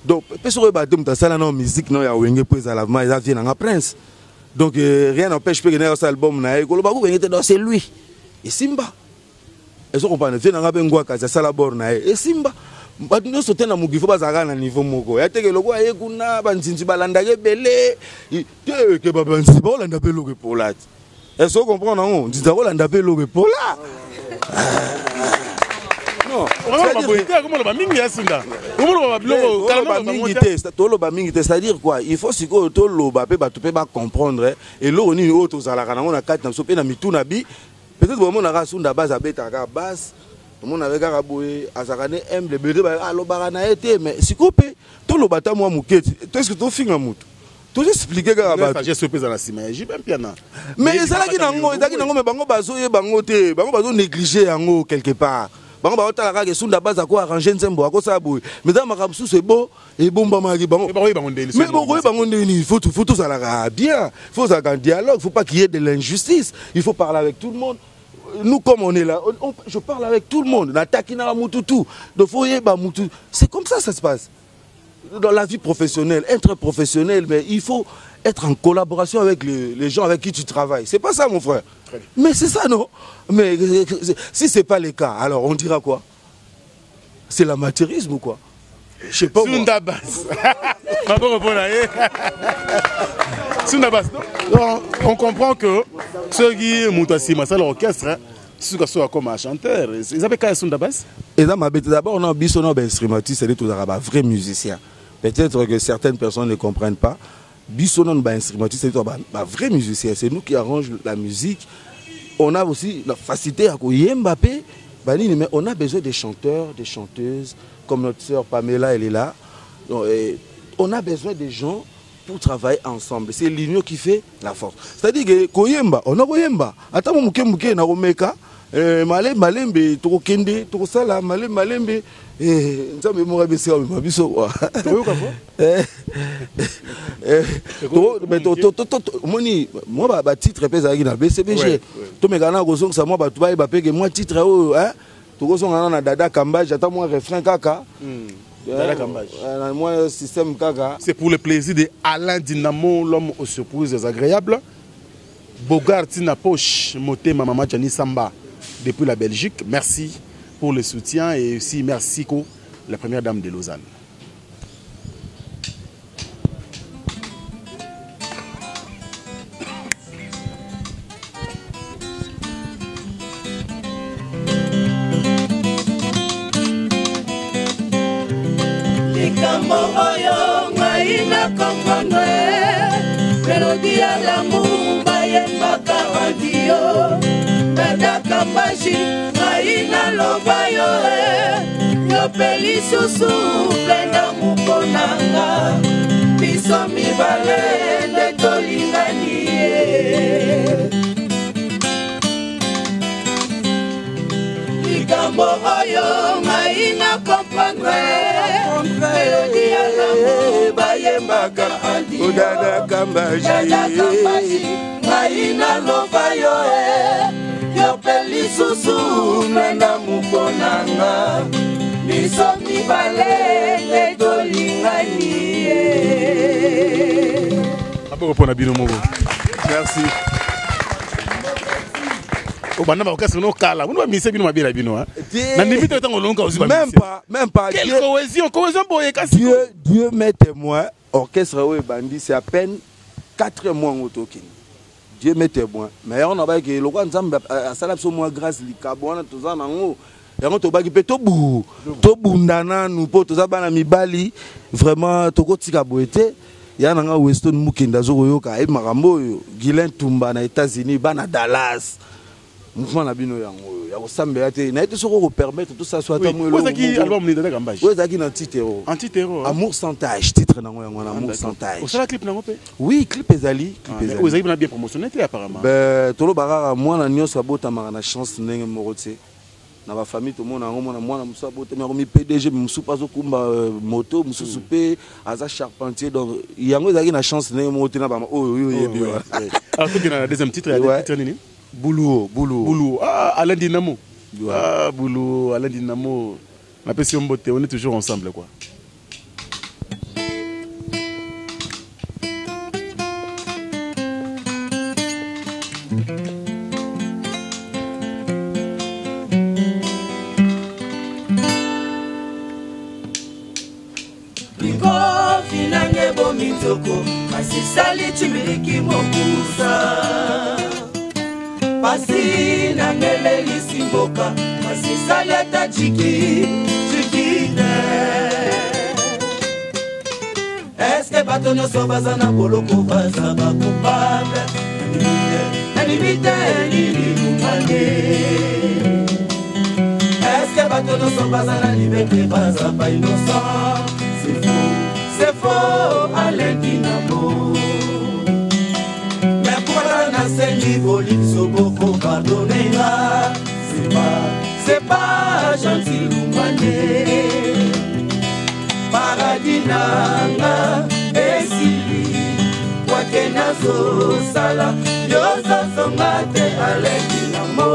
Donc mpe soki oyeba te, moto asala nao musique nao ya Wenge mpo ezala vraiment eza vie nanga Prince. Donc rien n'empêche mpe kende asala album na ye, koloba ko Wenge te. Donc c'est lui, esimba, ezo comprendre. Vie nanga mpe Ngwakasi asala bord na ye, esimba. Bato nyonso te na mokili fo bazalaka na niveau moko ya teke. Lokola ye kuna banzinzi balandaka ebele te, ke banzinzi bakolanda mpe eloko epola te. Est-ce que comprendre yango? Nzinzi akolanda mpe eloko epola. Mingi te, toloba mingi te. C'est-à-dire quoi? Il faut sikoyo toloba mpe bato mpe bacomprendre eloko nini oyo tozalaka nango na kati na biso mpe na mitu na bi. Peut-être bomonaka Sunda Base abetaka basse, omonaka kaka boye, azalaka ne humble ebele, alobaka na ye te. Mais sikoyo mpe toloba ata mwa moke. To est-ce tofinga motu? Tozoexpliquer kaka bato. Mais ezalaki nango, ezalaki nango, mais bango bazoyeba yango te, bango bazonégliger yango quelque part. Bango bazotala kaka Esunda Baza ko arranger nzembo, akosala boye, mais eza makambo mosusu ebo ebombamaki bango. Mais bokoyeba yango ndenge nini? Faut tozalaka bien, faut ozalaka en dialogue, faut pas qu'il y ait de l'injustice, il faut parler avec tout le monde. Nous, comme on est là, je parle avec tout le monde, natakinaka mutu tout. Donc faut oyeba mutu, c'est comme ça ça se passe dans la vie professionnelle, être professionnel, mais il faut être en collaboration avec les gens avec qui tu travailles. C'est pas ça, mon frère. Mais c'est ça, non? Mais si c'est pas le cas, alors on dira quoi? C'est l'amateurisme ou quoi? Je sais pas. Sunda Bass. Sunda Bass. Donc, on comprend que ceux qui moto asima ça l'orchestre, suka so comme un chanteur. Ils avaient qu'à Sunda Bass. Et là, d'abord, on a biso na instrumentiste, c'est tout vrai musicien. Peut-être que certaines personnes ne comprennent pas. Biso na instrumentiste, c'est ba vrai musicien. C'est nous qui arrange la musique. On a aussi la facilité à koyemba pe banini, mais on a besoin des chanteurs, des chanteuses, comme notre sœur Pamela, elle est là. Donc, et on a besoin des gens pour travailler ensemble. C'est l'union qui fait la force. C'est-à-dire que koyemba, on a koyemba. Ata mo muke muke na komeka, malembe malembe tokokende, tokosala malembe malembe. Nzambe moko abesika mema biso kwa. Omoni mwa batitre mpe ezalaki na BCBG, tomeka na kozongisa mwa bato bayeba peke mwa titre oyo tokozongana na Dada Kambage, ata mwa refrain kaka. Dada Kambage. Mwa système kaka. C'est pour le plaisir de Alain Dynamo, l'homme aux surprises agréables. Bogart Tina Poche, Motema Mama Jani Samba, depuis la Belgique. Merci pour le soutien et aussi merci Ko, la première dame de Lausanne. Likambo oyo ngai na comprendre, mélodie ya l'amour bayembaka en duo. Dada Kambaji, ngai naloba yo e, yo mpe lisusu plenda moko na nga, biso mibale nde tolingani ye. Likambo oyo ngai na comprendre, mélodie ya l'amour bayembaka en duo. Dada Kambaji. Dada Kambaji, ngai naloba yo e, yo mpe lisusu mena moko na nga, biso mibale nde tolingani ye. Maboko mpona bino moko. Merci. Obanda baorchestre no kala, bino bamise bino mabe na bino. Na ndimi te ntango olonga ozwi. Même pas, même pas. Quelle cohésion, cohésion boye kasi. Dieu, Dieu m'est témoin, orchestre oyo ebandi, c'est à peine 4 mois ngo tokende. Dieu m'est témoin, mais yango na bayaki lokwa Nzambe asala biso mwa grâce, likabo wana toza nango, yango tobaki mpe tobu tobunda nanu mpo toza bana mibali. Vraiment tokotika boye te. Ya na nga Weston Mukende azokoyoka, ayebi makambo oyo. Guilin Tumba na États-Unis, bana Dallas, mouvement na bino yango oyo ya kosambela te. Naye te soki okopermettre tosala so ata mwa eloko. Album nini, Dada Kambaji? Oyo ezalaki na Antiterro. Antiterro. Amour sans tache, titre nango yango wana, Amour sans tache. Osala clip nango mpe? Oui, clip ezali, clip ezali. Ozalaki mpena bien promotionné te apparemment. Ben, toloba kaka mwana nyonso abotamaka na chance ndenge moko te na bafamille. Tomona yango, mona mwana mosusu abotami akomi PDG, mosusu mpe azokumba moto, mosusu mpe aza charpentier. Donc yango ezalaki na chance ndenge moko te na bama oyo oyo oyebi wana. Alors tokende na deuxième titre ya titre nini? Buluo, Buluo. Buluo, ah, Alain Dinamo. Ah, Buluo, Alain Dinamo, napesi yo mbote, on est toujours ensemble quoi. Likofi nange ebomi nzoko kasi esali cimiliki mokusa. Pasi nange elelisi mboka kasi esali ata ciki ciki te. Eske bato nyonso baza na boloko baza bacoupable? Nandimi te nini lumane. Eske bato nyonso baza na liberté baza ba innocent? C'est faux, c'est faux, Alain Dinamo. Mais pourquoi nasengi bolibiso boko pardonne nga? C'est pas gentil lumane. Paradis nanga esili kwake nazosala yozozonga te Alain Dinamo.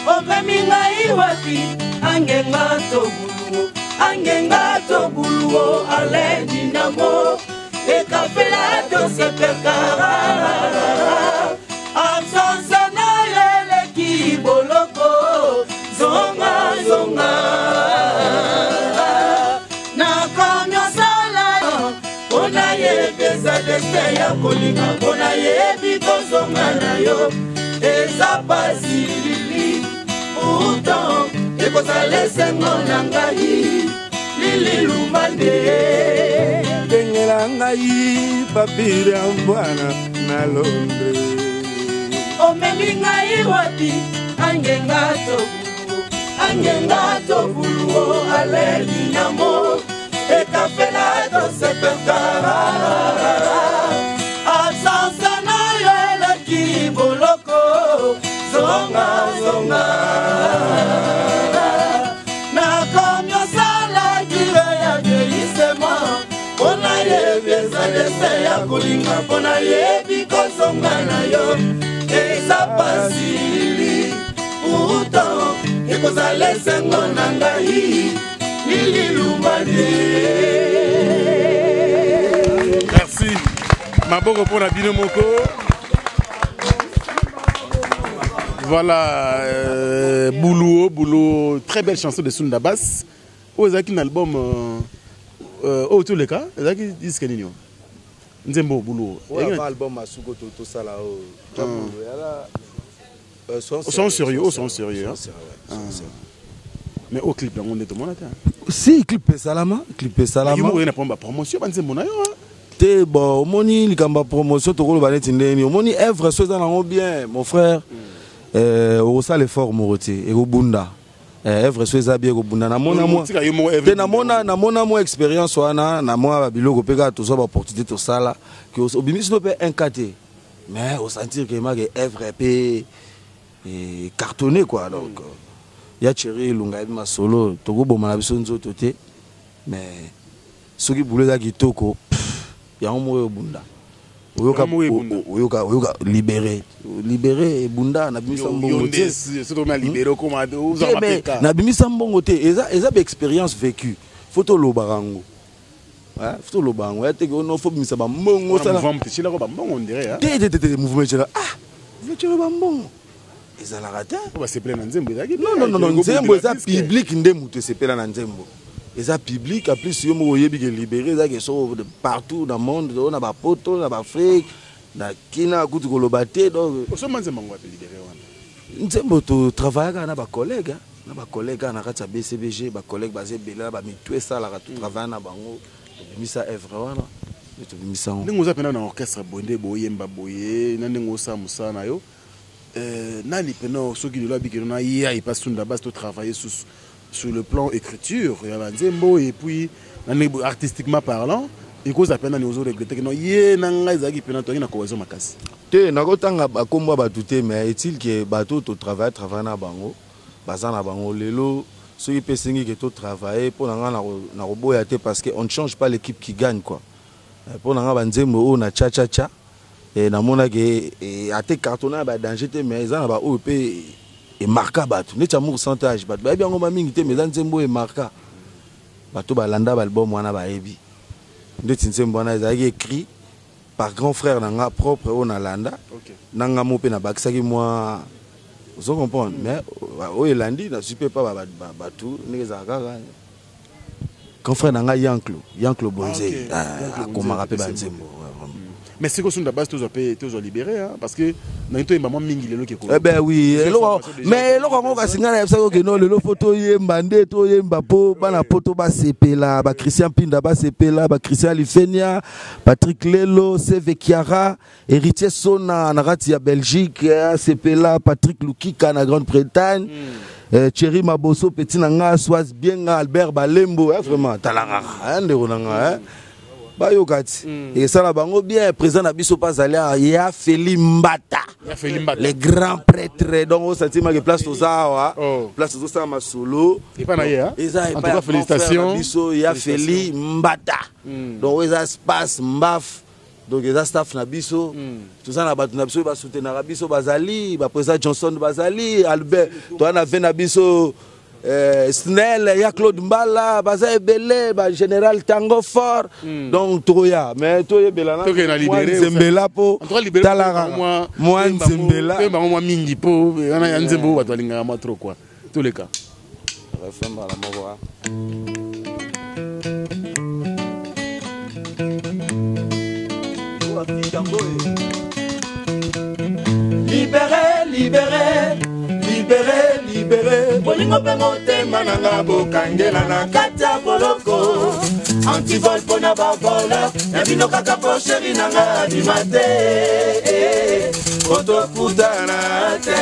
Omemi ngai wapi angenga tobuluo angenga tobuluo Alain Dinamo ekafela tosepekara absence na yo eleki boloko zonga zonga nakomi osala mpona yebi eza destin ya kolinga mpona yebi kozonga na yo eza pasi lili pourtant ekozala esengo na ngai lili lumande. Tengela ngai papire ya mbwana na Londres. Omemi ngai wapi angenga tobuluo angenga tobuluo Alain Dinamo ekafela tosepekara absence na yo eleki boloko zonga zonga nakomi osala kilo ya vieillissement mpona yebi eza destin ya kolinga mpona yebi kozonga na yo eza pasi lili pourtant ekozala esengo na ngai lili lumane. Merci maboko mpona bino moko. Voilà, Boulou, Boulou, très belle chanson de Sunda Bass. Oyo ezalaki na album oyo toleka ezalaki disque nini oyo? Nzembo Boulou. Oyo avant album Masuko tosala oyo. Yala Sont sérieux, oh, sont sérieux. Mais au clip yango nde tomona te. Si clip esalama, clip esalama. Yo moko na ba promotion ba nzembo na yo. Te bon, omoni likambo ya promotion tokoloba neti ndeni. Omoni œuvre so eza nango bien, mon frère. Okosala effort moko te, ekobunda. Œuvre so eza bien ekobunda. Namona mwa te namona mwa expérience wana na mwa biloko mpe kaka tozwa ba opportunité tosala ke obimisi no mpe un cas te. Mais osentir que make œuvre mpe cartonné quoi. Donc ya Thierry Ilunga yebi masolo tokoboma na biso nzoto te mais soki boulot eza kitoko yango moko ebunda. Oyoka oyoka oyoka libéré libéré ebunda nabimisa mbongo te. Nabimisa mbongo te eza eza ba expérience vécue. Faut tolobaka yango. Faut toloba yango ya te ke ono faut bimisa bambongo osala te te te te mouvement tshela ah mouvement tshela bambongo ezalaka te. Basepela na nzembo ezalaki. Non non non, nzembo eza public nde moto esepela na nzembo eza public. En plus yo moko oyebi ke libéré ezaki so partout na monde oyo na bapoto na baafrique na kina kutu koloba te donc osomba nzembo yango wapi libéré wana? Nzembo totravaillaka na bacollègue na bacollègue kaka na kati ya BCBG bacollègue baza ebele na bamitu esalaka totravaille na bango tobimisa œuvre wana nde tobimisa yango. Ndenge oza mpena na orchestre boye nde boyemba boye na ndenge osala mosala na yo nani mpena soki lelo abikelo na ye epa Sunda Bass totravaille susu sur le plan écriture ya banzembo et puis na ndenge artistiquement parlant ekozala mpe nani ozoregretter ke non ye na ngai ezalaki mpena toyaki na cohésion makasi? Te nakotanga bakombo ya bato te mais est-il ke bato oyo totravaille travaille na bango baza na bango lelo soki mpe esengi ke totravaille mpo na ngai nakoboya te parce que on ne change pas l'équipe qui gagne quoi. Mpo na ngai banzembo oyo na cha cha cha namonaki ate cartonna ya badanger te mais eza na baoyo mpe Emarka bato neti Amour sans age, bato bayebi yango ma mingi te, mais eza nzembo oyo emarka bato. Balanda baalbum wana, bayebi ndeti nzembo wana ezalaki écrit par grand frère na nga propre oyo nalanda na nga mo mpe nabakisaki mwa, ozo comprendre. Mais oyo elandi, nazwi mpe pa bato ndenge ezalaka kaka, grand frère na ngai Yanklo, Yanklo Bonzei. Akomaka mpe banzembo. Mais sikoyo sunda base, tozwa mpe tozwa Libéré, hein, parce que nangi toyemba mwa mingi lelo ke. Eh ben oui, eloko, mais eloko yango kasi ngai nayebisaki okende lelo, fo toyemba nde, toyemba mpo bana poto basepela, bachristien Mpinda basepela, bachristien Lifenia, Patrick Lelo, Seve Kiara, Héritier Sona na kati ya Belgique asepela, Patrick Lukika na Grande-Bretagne, Thierry Maboso, petit na nga, Swaz Bienga, Albert Balembo, vraiment talaka ndeko na nga, bayoka ti esala bango bien. Président na biso mpe azali ya Feli Mbata, le grand prêtre. Donc osantimaki place toza awa, place tozosala masolo. Eza epai ya biso ya Feli Mbata. Donc oyo eza espace mbaf, donc eza staff na biso. Toza na bato na biso oyo basoutenaka biso, bazali baprésident Johnson, bazali Albert, toza na ve na biso Snell ya Claude Mbala, baza ebele, bagénéral Tango Fort. Donc tokoya, mais toyebela na nzembela mpo talaka mwa nzembela. Bango mwa mingi mpo wana ya nzembo oyo bato balingaka mwa trop quoi, toleka. Refrain mbala moko. Libéré, libéré, libéré, libéré, bolingo mpe motema na nga bokangela na kati ya boloko, antivol mpo na bavoleur na bino kaka, po chéri na nga abima te, po tokutana te.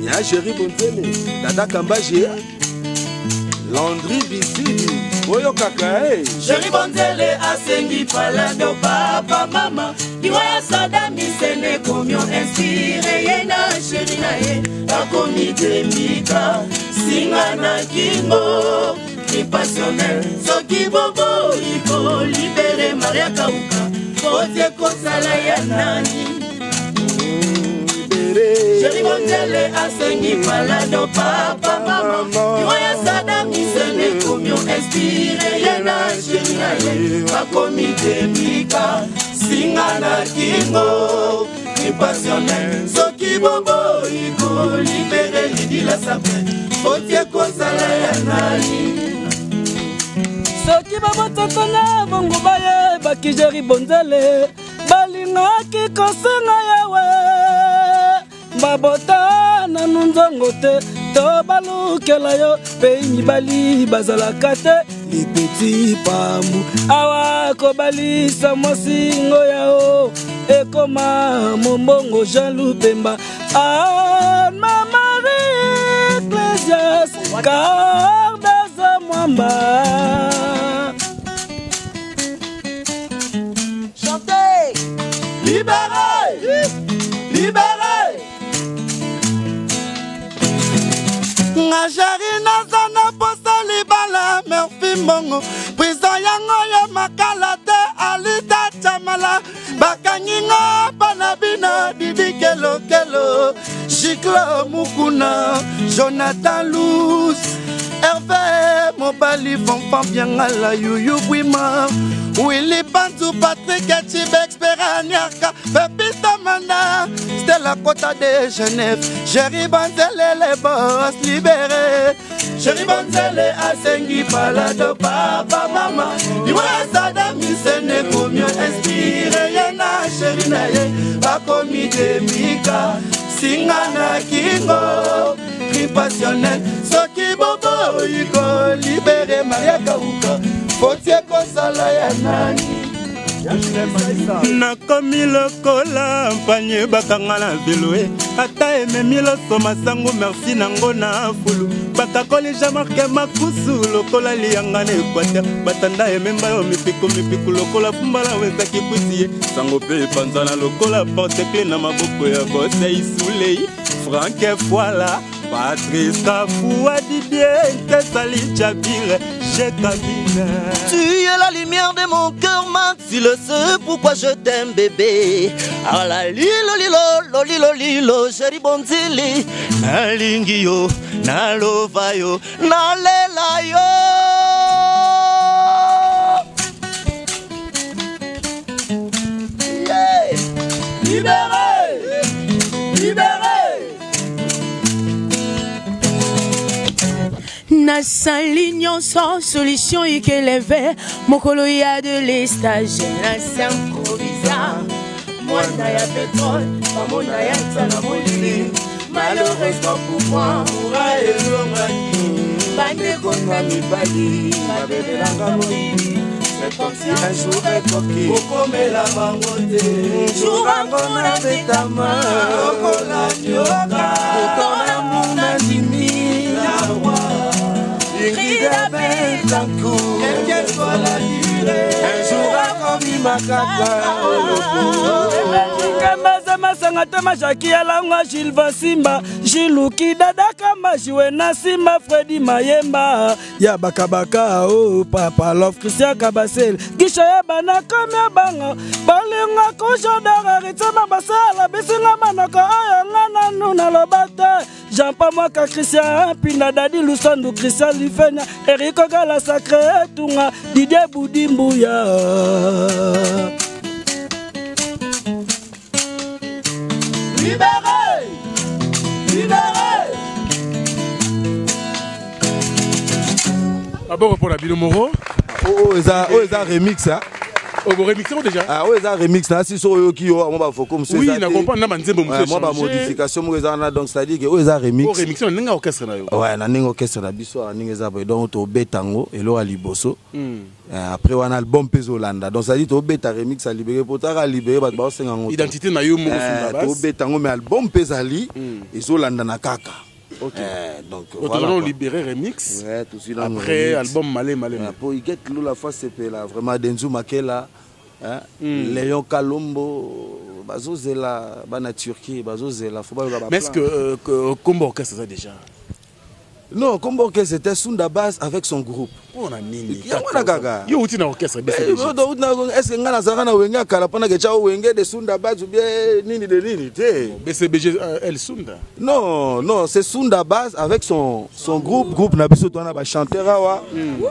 Ya Géri Bonzele, Dada Kambaje, Landry Bisidi, boyokaka e. Chéri Bonzele asengi palado, papa mama, liwa ya Sadam Hussein ekomi inspiré ye na chéri na ye, bakomi demika singa na kingo, passionnel. Soki boboyi kolibérer Maria Kauka, otie kosala ya nani? Chéri Bonzele asengi palado, papa mama, liwa ya Sadam Hussein ekomi inspiré ye na chéri na ye, bakomi demika singa na kingo, passionnel. Soki boboyi kolibérer Lidila Sape, otie kozala ya nani? Soki babotaka na bongo, bayebaki Jeri Bonzele balingaki kosenga yawe, babota nanu nzongo te, to balukela yo mpe mibali bazalaka te. Lipeti pambu awa kobalisa mwasingo yao ekoma mombongo. Jean Lupemba, Anne Marie Ecclesias Cardaza Mwamba. Chantez! Libéré! Libéré! Nga chéri naza na posa libala, Merfi Mbongo, prison yango ya Makala te. Alita Chamala, bakangi nga mpa na bino, Bibi Kelokelo, Giklo Mukuna, Jonathan Luz, Hervé mobali, Fanfan Biangala, Yuyu Bwima, Willy Panzu, Patrik Chibex, Peraniaka, Pepista Manda, Stella Kota de Genève, Jerry Banzele, les boss libéré. Chéri Banzele asengi palado, papa mama, liwa ya Sadam Hussein ekomi inspiré ye na chéri na ye, bakomi demika singa na kingo, cri passionnel. Soki boboyi kolibérer Maria Kauka, fotie kosala ya nani? Nakomi lokola mpanye bakanga na velo e, ata ememi loso masango, merci nango na fulu. Bakakoli Jean-Marc Makusu lokola liyanga na Équateur, batanda ememba yo mipiku mipiku lokola fumbala wezaki kwisi ye, sango mpe epanzana lokola porte-clé na maboko ya bose Isulei, Frank Fwala, Patrice Kafua, Didier Ntesali, Jabire. Cabine. Tu es la lumière de mon cœur, Max. Tu le sais pourquoi je t'aime, bébé. Ah la lilo lilo, lo lilo lilo, chéri bonzili. Nalingi yo, nalova yo, nalela yo. Yeah. Libéré, libéré. Nasali nyonso solution ikeleve mokolo ya de l'estage nasimprovisa mwana ya petrole bamona ya nsala molili malheureusement pour moi Courant ezongaki bandeko na mibali babelelanga moyibi. C'est comme si un jour ekoki kokomela bango te. Jour yango nabetama lokola nyoka. Pourtant l'amour nandimi la roi Ingrid Betancourt, quelle que soit la durée, un jour akobima kaka. Kamaza masanga te majaki alangwa Gilles Simba Giluki Dada Kama Jiwena Simba Fredi Mayemba ya bakabaka o Papa Love Christian Kabasele Gisha ya bana komi banga balinga kojodara ritema basala bisinga manoko oyo nga nanu naloba te. Jean Paul Mwaka Christian Pinda Dadi Lusandu Christian Lifenya Eriko Gala Sacré Tunga Didier Boudi Mbuya. Libéré, libéré. D'abord pour la bino moko. Oh, eza oyo eza remix, hein. Oh, bon, remix déjà. Ah, oyo eza remix na si so oyoki yo mo ba foko mosusu Oui, na comprendre na banzembo mosusu. Moi ba modification moko eza wana, donc c'est à dire que oyo eza remix. Oh, remix na ndenge orchestre na yo. Ouais, na ndenge orchestre na biso, na ndenge eza boye. Donc tobeta yango eloko ya liboso. Après wana album mpe ezolanda. Donc c'est à dire tobeta remix ya libéré po taka libéré bato baosenga yango. Identité na yo moko sur la base. Tobeta yango mais album mpe ezali ezolanda na kaka. Ok. Donc, Donc, voilà, voilà, quoi. libéré remix. Ouais, tout de suite, dans Après, remix. album Malé, Malé, Malé. Pour Iget Lula fois c'est là vraiment Denzu Makela, hein, Léon Kalombo, bazozela bana Turquie, bazozela faut pas Mais est-ce que Combo Orchestre ça déjà? Non, Combo Orchestre c'était Sunda Bass avec son groupe. On a nini? Yango na kaka. Yo outi na orchestre Eh, BCBG. Est-ce que nga nazalaka na Wenge akala mpona ke tya Wenge de Sunda Bass ou bien nini de nini te? BCBG El Sunda. Non, non, c'est Sunda Bass avec son groupe na biso toza na ba chanteur awa.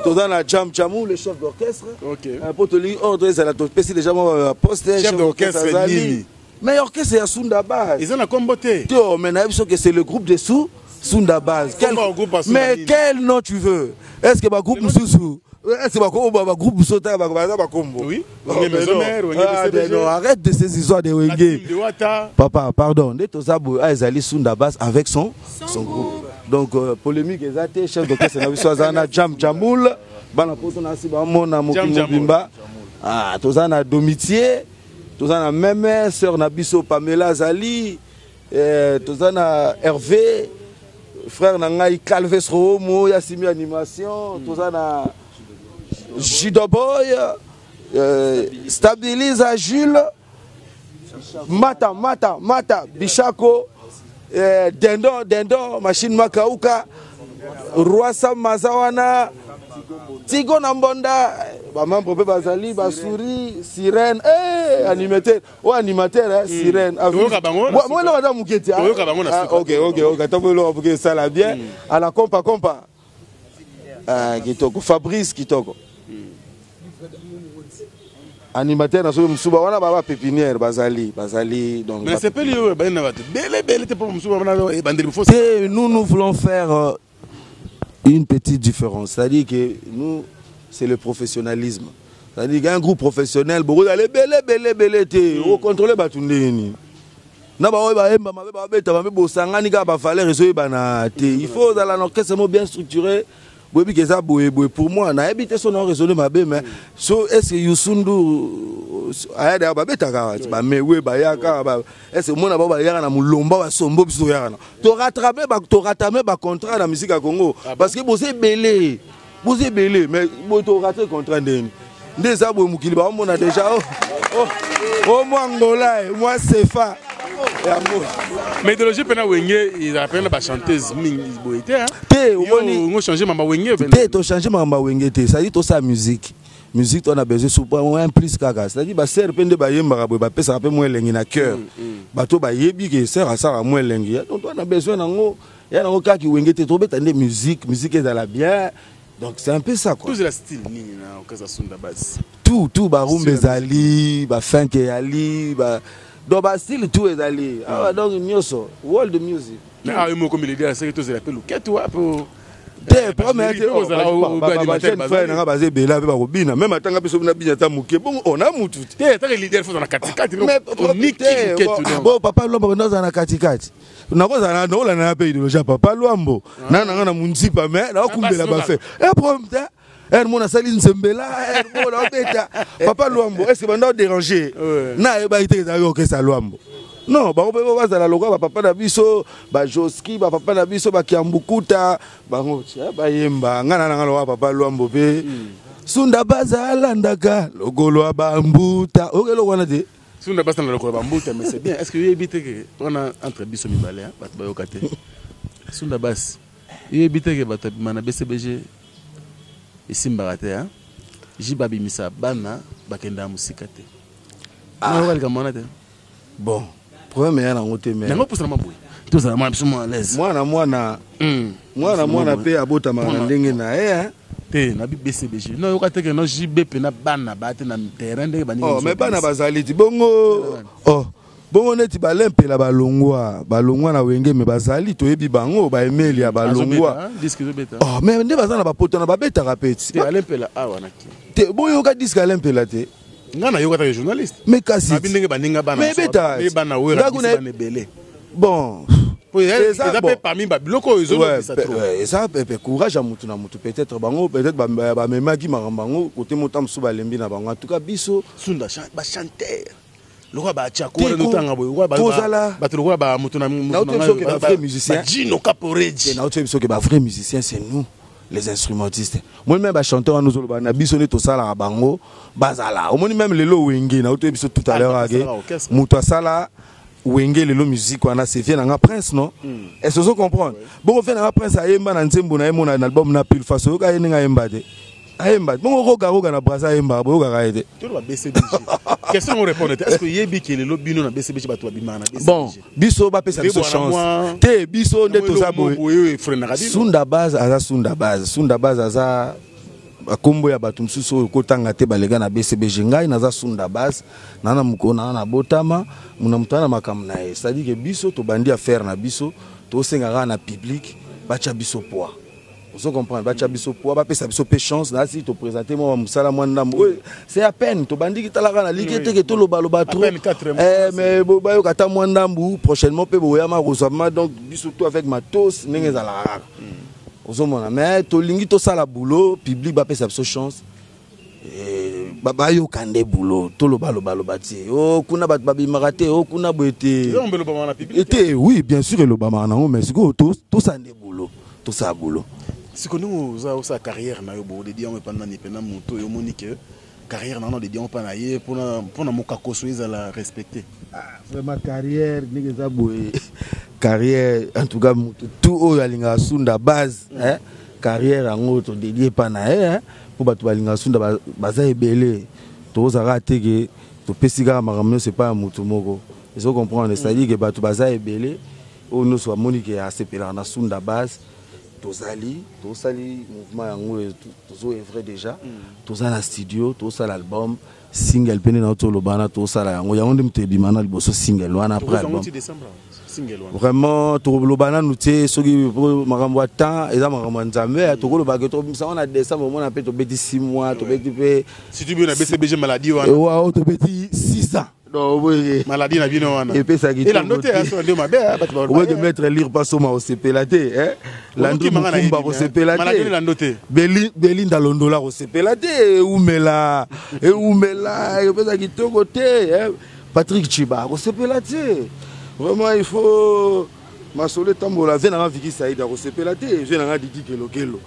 Toza na Jam Jamou le chef d'orchestre. OK. Po tolingi ordre ezala topesi déjà mwa ba poste Chef d'orchestre azali. nini? Mais orchestre ya Sunda Bass. Eza na kombo te. Te, oh, mais nayebi so que c'est le groupe de sous Sunda Bass. Kombo ya groupe ya Sunda Mais nini? quel nom tu veux? Est-ce que ba groupe mosusu? Est-ce que ba ko ba groupe mosusu ta ba ba ba kombo? Oui. Oh, Wenge mais Maison non. Mère, Wenge Ah, BCBG. mais non, arrête de ces histoires de Wenge. La team de Wata. Papa, pardon, nde toza boye, ah, ezali Sunda Bass avec son groupe. Donc polémique eza te, chef d'orchestre na biso aza na Jam Jamoul, bana poto na si ba mona mokili Jam Jamoul. mobimba. Ah, toza na Domitier, toza na Meme, sœur na biso Pamela Azali, toza na Hervé, frère na ngai Calves Romo, ya simi animation, toza na Judo Boy, Stabilisa Jules, Mata, Mata, Mata, Bishako, Dendon, Dendon, Machine Makauka, Roi Sam Mazawana, Tigo Nambonda, ba membre pe bazali, ba souris, sirène, eh, animateur, oh animateur, hein, sirène. Toyoka bango na Moi, suka. moi, là, madame Muketi, hein. Toyoka bango na Ah, suka. ok, ok, ok, attends, moi, là, ça la bien. À la compa, compa. Ah, Kitoko, Fabrice Kitoko. Animateur na so musuba wana baba pépinière bazali, bazali donc Mais ba c'est pas lui ba na bato. Bele bele te po musuba wana e bandeli fo. Te, nous, nous voulons faire une petite différence, c'est-à-dire que nous c'est le professionnalisme. C'est-à-dire qu'un groupe professionnel, beaucoup d'aller bele bele bele te, o contrôler bato ndeni. Na ba oyo ba yemba mabe ba beta mabe bosangani kaka ba valeur ezoyebana te. Il faut ozala na orchestre moko bien structuré. Boyebi ke eza boye boye. Pour moi, nayebi te so na raisonner mabe, mais so est-ce que Youssou N'Dour aya d'ailleurs babetaka wa, ba mewe bayaka, ba, est-ce que mona ba bayaka na mulomba ba sombo biso toyaka na. To rattraper ba, to rattraper ba contrat na musique ya Congo. Ah bon? Parce que boze belé. Boze belé, mais boye to rattraper contrat ndeni. Nde eza boye mokili ba mona déjà, oh, oh, oh, moi Angola, moi Sefa. Yango mais idéologie mpe na Wenge ezala mpe na bachanteuse mingi boye te. Te, omoni ngo change mamba Wenge. Te, tochange makambo ya Wenge te. C'est-à-dire tosala musique, musique to na besoin surtout un plus kaka, c'est-à-dire basere mpe nde bayembaka boye, bapesaka mpe mwa elengi na cœur. Bato bayebi ke sere asalaka mwa elengi, donc to na besoin nango ya nango kaka Wenge te. Tobeta nde musique, musique ezala bien. Donc c'est un peu ça, quoi. Tozela style nini na orchestre Sunda Base? Tout, tout, barumba ezali, bafunk eyali, ba donc bastyle tout ezali awa, donc nyonso world music. Mais awa yo moko miledi aseki, tozela mpe luketu wapo? Te, problème te. Bajeune frère nanga baza ebele mpe bakobina, même atanga biso na bina ata moke bongo ona mutu. Te, ataka leader fo na katikati. Bo papa Lwambo bando azala na katikati, nakozala nakolanda na mpe idéologie ya papa Lwambo na nanga na munzipa, mais nakokumbela bafe e problème te. Ere mona asali nzembela, ere mona obeta papa Lwambo, est ce que banda odéranger na ayebaki te ezalaki orchestre Lwambo? Non, bango mpe bazala lokola bapapa na biso bajoski, bapapa na biso bakiambukuta, bango bayemba. Ngai na nanga lokola papa Lwambo mpe Sunda Baza alandaka lokolo ya bambuta, oyoka eloko wana te. Sunda Baza na lokolo ya bambuta, mais c'est bien. Est ce que oyebi te ke wana entre biso mibale, bato bayoka te? Sunda Basi, oyebi te ke bato abima na BCBG esimbaka te? Ji babimisa bana bakendaka mosika te, nayoka likambo wana te. Bon, problème eya nango te, mais yango pusana maboye, tozala mwana biso mwa à l'aise. Mwana mwana, mwana mwana mpe abotamaka na ndenge na ye. Te, na BCBG no yoka te ke no JB mpe na bana ba te na terrain ndenge baningi. Oh, mais bana bazali ti bongo. Oh, bongo neti balempela balongwa, balongwa na Wenge, me bazali, toyebi bango, baemelia balongwa. Oh, mais nde baza na bapoto na babetaka pe ti. Alempela awa na te, boyoka disque alempela te. Nga nayoka taka journaliste. Mais kasi abi ndenge baninga bana. Mais ebeta bana wera bana ebele. Bon, eza mpe parmi babiloko oyo ezolobisa trop. Eza mpe courage ya mutu na mutu. Peut-être bango, peut-être bamemaki makambo bango kote mota mosusu, balembi na bango. En tout cas biso Sunda bachanteur lokola batiako wana notanga boye, bato lokola bamoto na vrai musicien. Gino Caporeji. Nauti biso ke bavrai musicien, c'est nous les instrumentistes. Moi même bachanteur wana ozoloba na biso nde tosalaka bango bazala. Omoni même lelo Wenge, nauti biso tout à l'heure ake moto asala Wenge lelo, musique wana, c'est vie nanga Prince, non? Est-ce que ozo comprendre? Bongo vie nanga Prince ayemba na nzembo na ye mo na album na Pile Face, oyoka ye ndenge ayemba te? Ayemba bongo Roga Roga na Braza ayembaka, boyokaka ye te. Toloba BCBG, question ngo répondre te. Est ce que oyebi ke lelo bino na BCBG bato babimaka na BCBG? Bon, biso bapesa biso chance te. Biso nde toza boye, Sunda Base aza Sunda Base, Sunda Base aza bakombo ya bato mosusu oyo kotanga te balega na BCBG. Ngai naza Sunda Base, naa na mokolo naa na botama muna moto na makambo na ye. C'est-à-dire ke biso tobandi affaire na biso, tosenga kaka na public batya biso poids, ozo comprendre? Batya biso poids, bapesa biso mpe chance. Nasi toprésente mwa mosala mwa ndambo oyo, c'est à peine tobandiki. Talaka na liki eteke tolobaloba trop, mais bayoka ata mwa ndambu. Prochainement mpe boyama kozwa ma. Donc biso tout avec matos ndenge ezalaka kaka, ozomona. Mais tolingi tosala boulot, public bapesa biso chance, bayoka nde boulot. Tolobalobaloba te o kuna bato babimaka te, o kuna boye te te. Oui, bien sûr elobamaka nango, mais sikoyo tosala nde boulot, tosala boulot. Siko ndenge oza osala carrière na yo, bodedi yango epa nani? Mpena moto oyo omoni ke carrière na wana odedi yango mpa na ye mpona mokakoso ezala respecté. Vraiment, carrière ndenge eza boye, carrière en tout cas moto tout oyo alingaka Sunda Base, carrière yango todedie epa na ye, mpo bato balingaka Sunda baza ebele. Tozalaka te ke topesi kaka makambo nyonso epai ya motu moko, ezo comprendre? C'est-à-dire ke bato baza ebele oyo nyonso bamoni ke asepelaka na Sunda Base. Tozali tosali mouvement yango, tozo œuvre déjà, toza na studio, tosala album single mpe nde na toloba wana, tosala yango, yango nde moto ebima na liboso, single wana après album. Vraiment tokoloba nanu te soki makambo ya temps eza makambo ya Nzambe. Tokolobaka tobimisa ngo na décembre, omona mpe tobeti 6 mois, tobeti mpe Surtout bino na BCBG, maladie wana. Wa tobeti 6 ans. Maladie na bino wana. Epesaki. Elando te, aso nde mabe bato. Oboyeke maître lire pasoma kosepela te, Landri Mokumba kosepela te, lando te. Belinda Londola kosepela te, eumela eumela epesa kitoko te. Patrick Chiba kosepela te. Vraiment il faut masolo etambola. Vie nanga Viki Said akosepela te, vie nanga Didi Kelokelo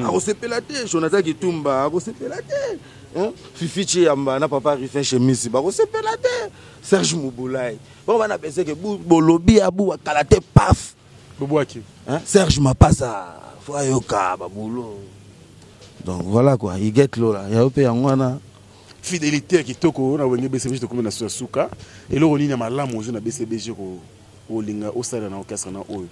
akosepela te, Jonathan Kitumba akosepela te. Hein? Fifi Chiyamba na papa Rufin Chemisi bakosepela te. Serge Mubulai. Bango bana beseke bolobi abu kala te paf. Bobwaki. Hein? Serge Mapasa faut ayoka babulo. Donc voilà quoi, il get lola. Ya pe yango wana fidélité ya kitoko na wenge BCBG tokomi na suka eloko nini ya malamu ozwi na BCBG ko olinga osala na orchestre na oyo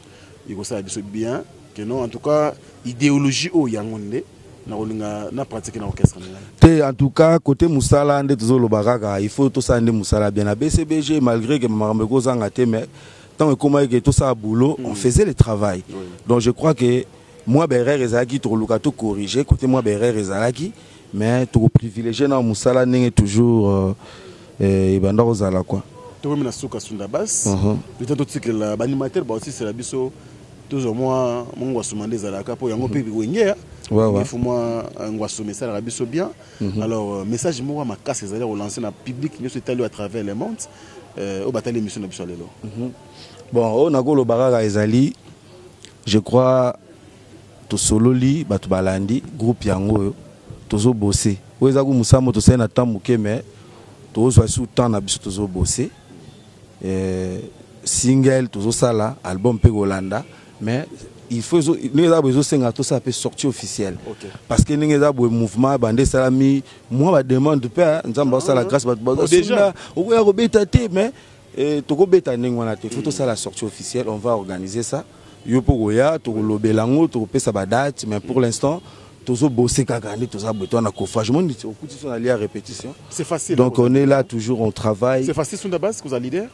ekosala biso bien que non en tout cas idéologie oyo yango nde nakolinga na pratique na orchestre na ngai te. En tout cas côté mosala nde tozoloba kaka, il faut tosala nde mosala bien na BCBG, malgré que makambo ekozanga te, mais ntango ekomaki ke tosala boulot, on faisait le travail. Donc je crois que mwa baerreur ezalaki, tokoluka tocorriger côté mwa baerreur ezalaki, mais tokoprivilégie na mosala ndenge toujours ebanda kozala quoi. Tokomi na suka, Sunda Bass. Le temps totikela baanimateur baotisela biso, tozwa mwa ngwasuma nde ezalaka mpo yango mpe wenge. Il faut mwa ngwasuma esalaka biso bien. Alors message moko ya makasi ezali kolancer na public nyonso etali à travers le monde oyo batali émission na biso ya lelo. Bon, oyo nakoloba kaka ezali, je crois tosololi, bato balandi groupe yango oyo tozobose, oyo eza ku mosala mo tosali na temps moke, mais tozwa su temps na biso, tozobose single, tozosala album mpe kolanda, mais il faut ndenge eza boye, ezosenga tosala mpe sortie officielle. Parce que ndenge eza boye, mouvement bande esalami mwa bademande mpe Nzambe aosala grâce, bato bazosunda okoya kobeta te, mais tokobeta ndenge wana te, faut tosala sortie officielle. On va organiser ça, yo mpo koya, tokolobela yango, tokopesa badate, mais pour l'instant tozobose kaka nde toza boye, toza na coffrage moni okuti so na lia répétition. C'est facile. Donc on est là toujours, on travaille. C'est facile, Sunda Bass, kozala leader?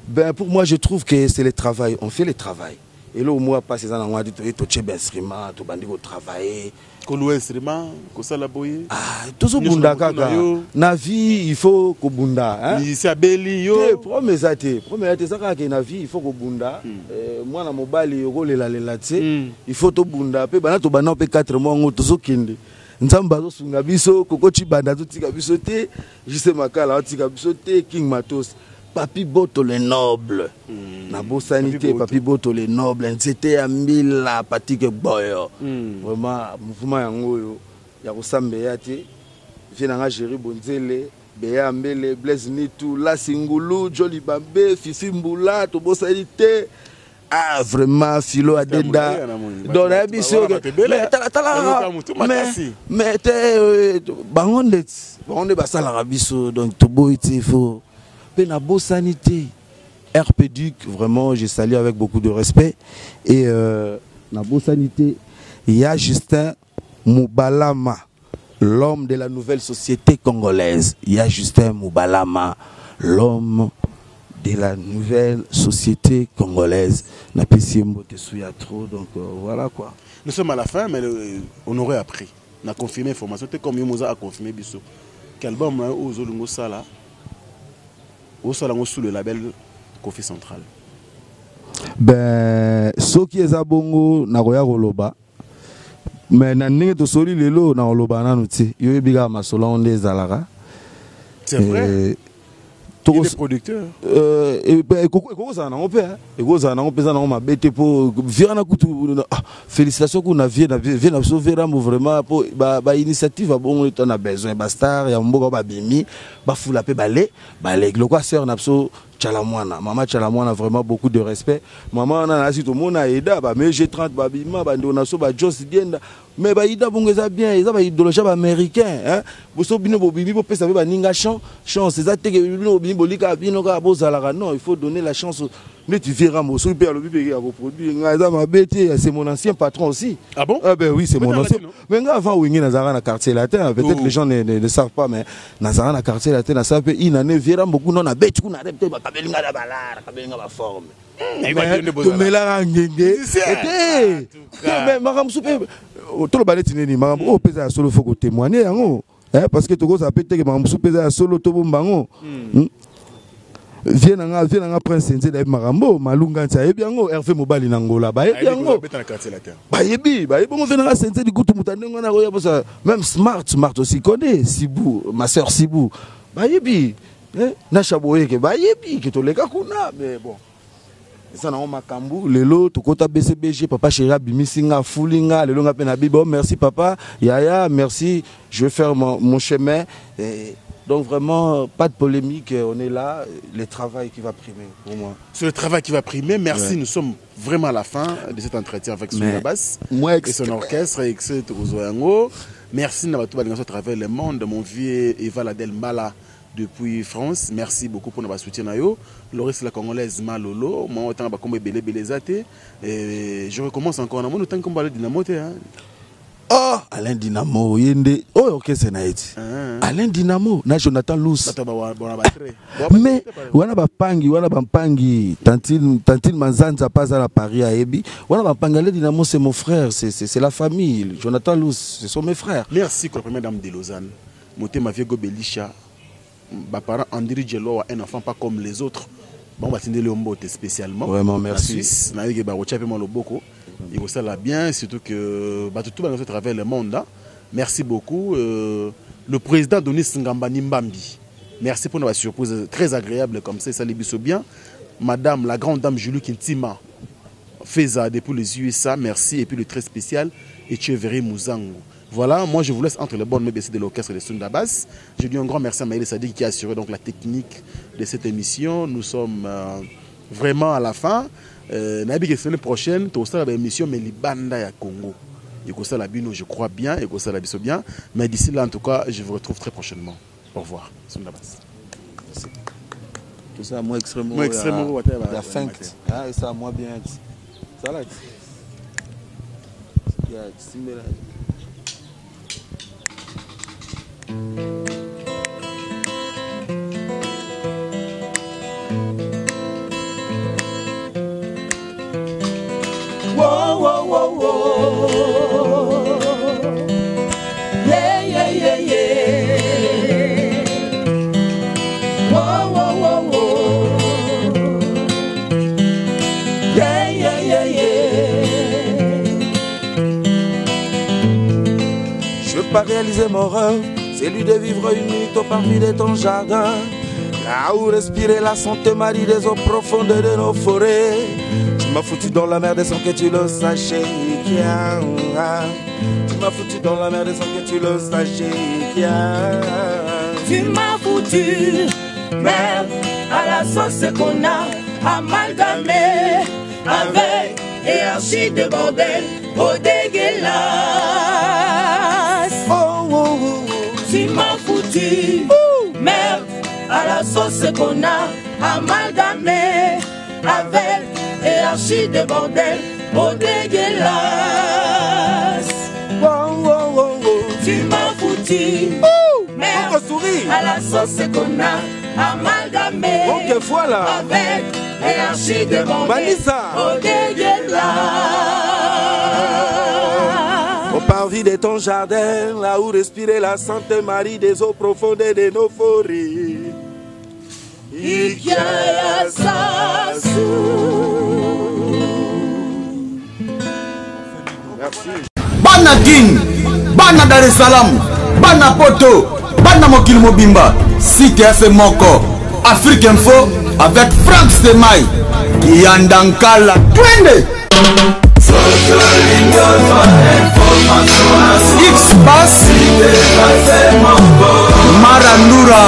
Ben, pour moi, je trouve que c'est le travail, on fait le travail. Eloko moko apasi eza nango ati toye totie bainstrument, tobandi kotravailler. Kolouer instrument, kosala boye. Ah, tozobunda kaka na vie, il faut kobunda. Musicien abeli yo. Te, problème eza te, problème eza te, eza kaka ke na vie il faut kobunda. Mwana mobali okolelalela te, il faut tobunda mpe bana tobanda mpe 4 mois yango tozokende, Nzambe azosunga biso, Koko Cibanda azotika biso te, Jise Makala azotika biso te, King Matos, Papi Boto le Noble, nabosani te Papi Boto le Noble, nzete ya mbila, Patike Boyo. Vraiment mouvement yango oyo ya kosambeya te, vie nanga Géri Bonzele, Beya Mbele, Blaise Nitu, Lasi Ngulu, Joli Bambe, Fifi Mbula, tobosani te. Ah, vraiment Filo Adenda, donc nayebi soki tala mais te, bango nde bango nde basalaka biso, donc toboyi te, faut mpe nabosani te RP Duc, vraiment je salue avec beaucoup de respect. Et nabosani te ya Justin Mubalama, l'homme de la nouvelle société congolaise. Il y a Justin Mubalama, l'homme de la nouvelle société congolaise. Napesi mbote ya trop, donc voilà quoi. Nous sommes à la fin, mais on aurait appris. On a confirmé l'information, comme Yomoza a confirmé biso. Qu'album là où Zolungo Sala, osala sous le label Kofi Central. Ben, soki eza bongo, nakoya koloba, mais na ndenge tosoli lelo, na koloba nanu te, yo yebi kaka masolo yango nde ezalaka. C'est vrai. Il est producteur. Ekokozala nango mpe, ekozala nango mpenza nango mabe te, mpo vie wana kutu, félicitation kuna na vie na biso Verambo, vraiment, mpo bainitiative ya bongo to na besoin, bastar ya mboka babimi, bafula mpe bale baleki lokwa sœur na biso Tshala Mwana, mama Tshala Mwana, vraiment beaucoup de respect mama wana. Nasi tomona eda bame G30 babima, bandeko na so bajos Dienda, mais baida bongo eza bien, eza baidéologie ya baaméricain. Boso bino bobimi, bopesa mpe baninga chance, eza teke bino bobimi bolika bino kaka bozalaka. Non, il faut donner la chance neti vie Rambo, soki mpe alobi mpe ya koproduire ngai, eza mabe te, c'est mon ancien patron aussi. Ah bon? Ah ben oui, c'est mon ancien. Mais nga avant Wenge, nazalaka na Quartier Latin. Peut-être les gens ne savent pas, mais nazalaka na Quartier Latin, nasala mpe une année vie Rambo kuna, na beti kuna te, bakabeli nga na balara, kabeli nga baforme, tomelaka ngenge te. Mais makambo mosusu mpe toloba neti nini, makambo oyo mpe eza ya solo, faut kotémoigner yango, parce que tokozala mpe teke makambo mosusu mpe eza ya solo, tobomba yango. Vie nanga Prince Nzela ayebi makambo, Malunga Nti ayebi yango, Hervé mobali na Ngola bayebi yango, bayebi bongo. Vie nanga Senzeli kutu moto ndenge wana koya bosa, même Smart, Smart aussi connaît Sibu, ma sœur Sibu, bayebi na Shaboyeke, bayebi ke toleka kuna, mais bon. Eza nango makambo lelo tokota BCBG, papa chéri abimisi nga, afuli nga lelo, nga mpe na bibo. Merci papa, yaya, merci, je vais faire mon chemin. Et donc vraiment, pas de polémique, on est là, le travail qui va primer pour moi. C'est le travail qui va primer, merci, ouais. Nous sommes vraiment à la fin de cet entretien avec Sonia Bass et son orchestre, et merci na bato balinga à travers le monde, mon vieux Eva Ladel Mbala depuis France, merci beaucoup pour notre soutien na yo. Loris la Congolaise Malolo, moi autant ba kombo ebele ebele eza te. Et je recommence encore na mon autant kombo Alain Dynamo te hein. Oh, Alain Dynamo yende oyo orchestre na ye ti. Alain Dynamo na Jonathan Lous. Bato ba ba ba très. Mais wana bapangi, wana bampangi, tantine, tantine Manzanza pas à la Paris ayebi. Wana bampangi, Alain Dynamo c'est mon frère, c'est la famille. Jonathan Lous, ce sont mes frères. Merci pour la première dame de Lausanne. Motema Viego Belisha, ba parents André Djeloa, un enfant pas comme les autres. Bon, bah, c'est mbote spécialement. Vraiment, merci. La Suisse, na yeke ba rocha pe mo loboko. Et ça la bien, surtout que bah, tout le monde à travers le monde. Hein. Merci beaucoup. Le président Denis Ngamba Nimbambi. Merci pour notre surprise très agréable comme ça, ça les biso bien. Madame, la grande dame Julie Kintima, Feza depuis les USA, merci. Et puis le très spécial, Etcheverry Mouzango. Voilà, moi je vous laisse entre les bonnes mains de l'orchestre de Sunda Bass. Je dis un grand merci à Maël Sadik qui a assuré donc la technique de cette émission. Nous sommes vraiment à la fin. Nabi que semaine prochaine, tout ça la émission mais libanda ya Congo. Et que ça la bino, je crois bien, et que ça la biso bien. Mais d'ici là, en tout cas, je vous retrouve très prochainement. Au revoir. Sunda Bass. Merci. Tout ça, moi extrêmement. Moi extrêmement, ouais, ouais, la ouais, fin. ouais. Ah, et ça, moi bien. Ça là. Il y a Simbela. Whoa, whoa, whoa, whoa. Yeah, yeah, yeah, yeah. Whoa, whoa, whoa, whoa. Yeah, yeah, yeah, yeah. Je veux pas réaliser mon rêve, celui de vivre une minute au parvis de ton jardin. Là où respirer la Sainte Marie des eaux profondes de nos forêts. Tu m'as foutu dans la merde sans que tu le saches. Tu m'as foutu dans la merde sans que tu le saches. Tu m'as foutu, merde, à la sauce qu'on a amalgamée avec et archi de bordel au dégueulasse. Oh, oh, oh, oh. Tu m'as foutu, merde, à la sauce qu'on a amalgamée avec et archi de bordel au dégueulasse. Oh, oh, oh, oh. Tu m'as foutu, merde, Encore sourire. à la sauce qu'on a amalgamée Ok, voilà. avec et archi de bordel Vanessa. au dégueulasse. Au parvis de ton jardin, là où respirait la Sainte Marie des eaux profondes de nos forêts. Ikiaya Sassou. Merci. Bana Kin, Bana Dar es Salaam, Bana Poto, Bana Mokili Mobimba, site FM Moko, Afrique Info avec Franck Stemay, Kiyandankala, Twende. X-Bass, Marandura.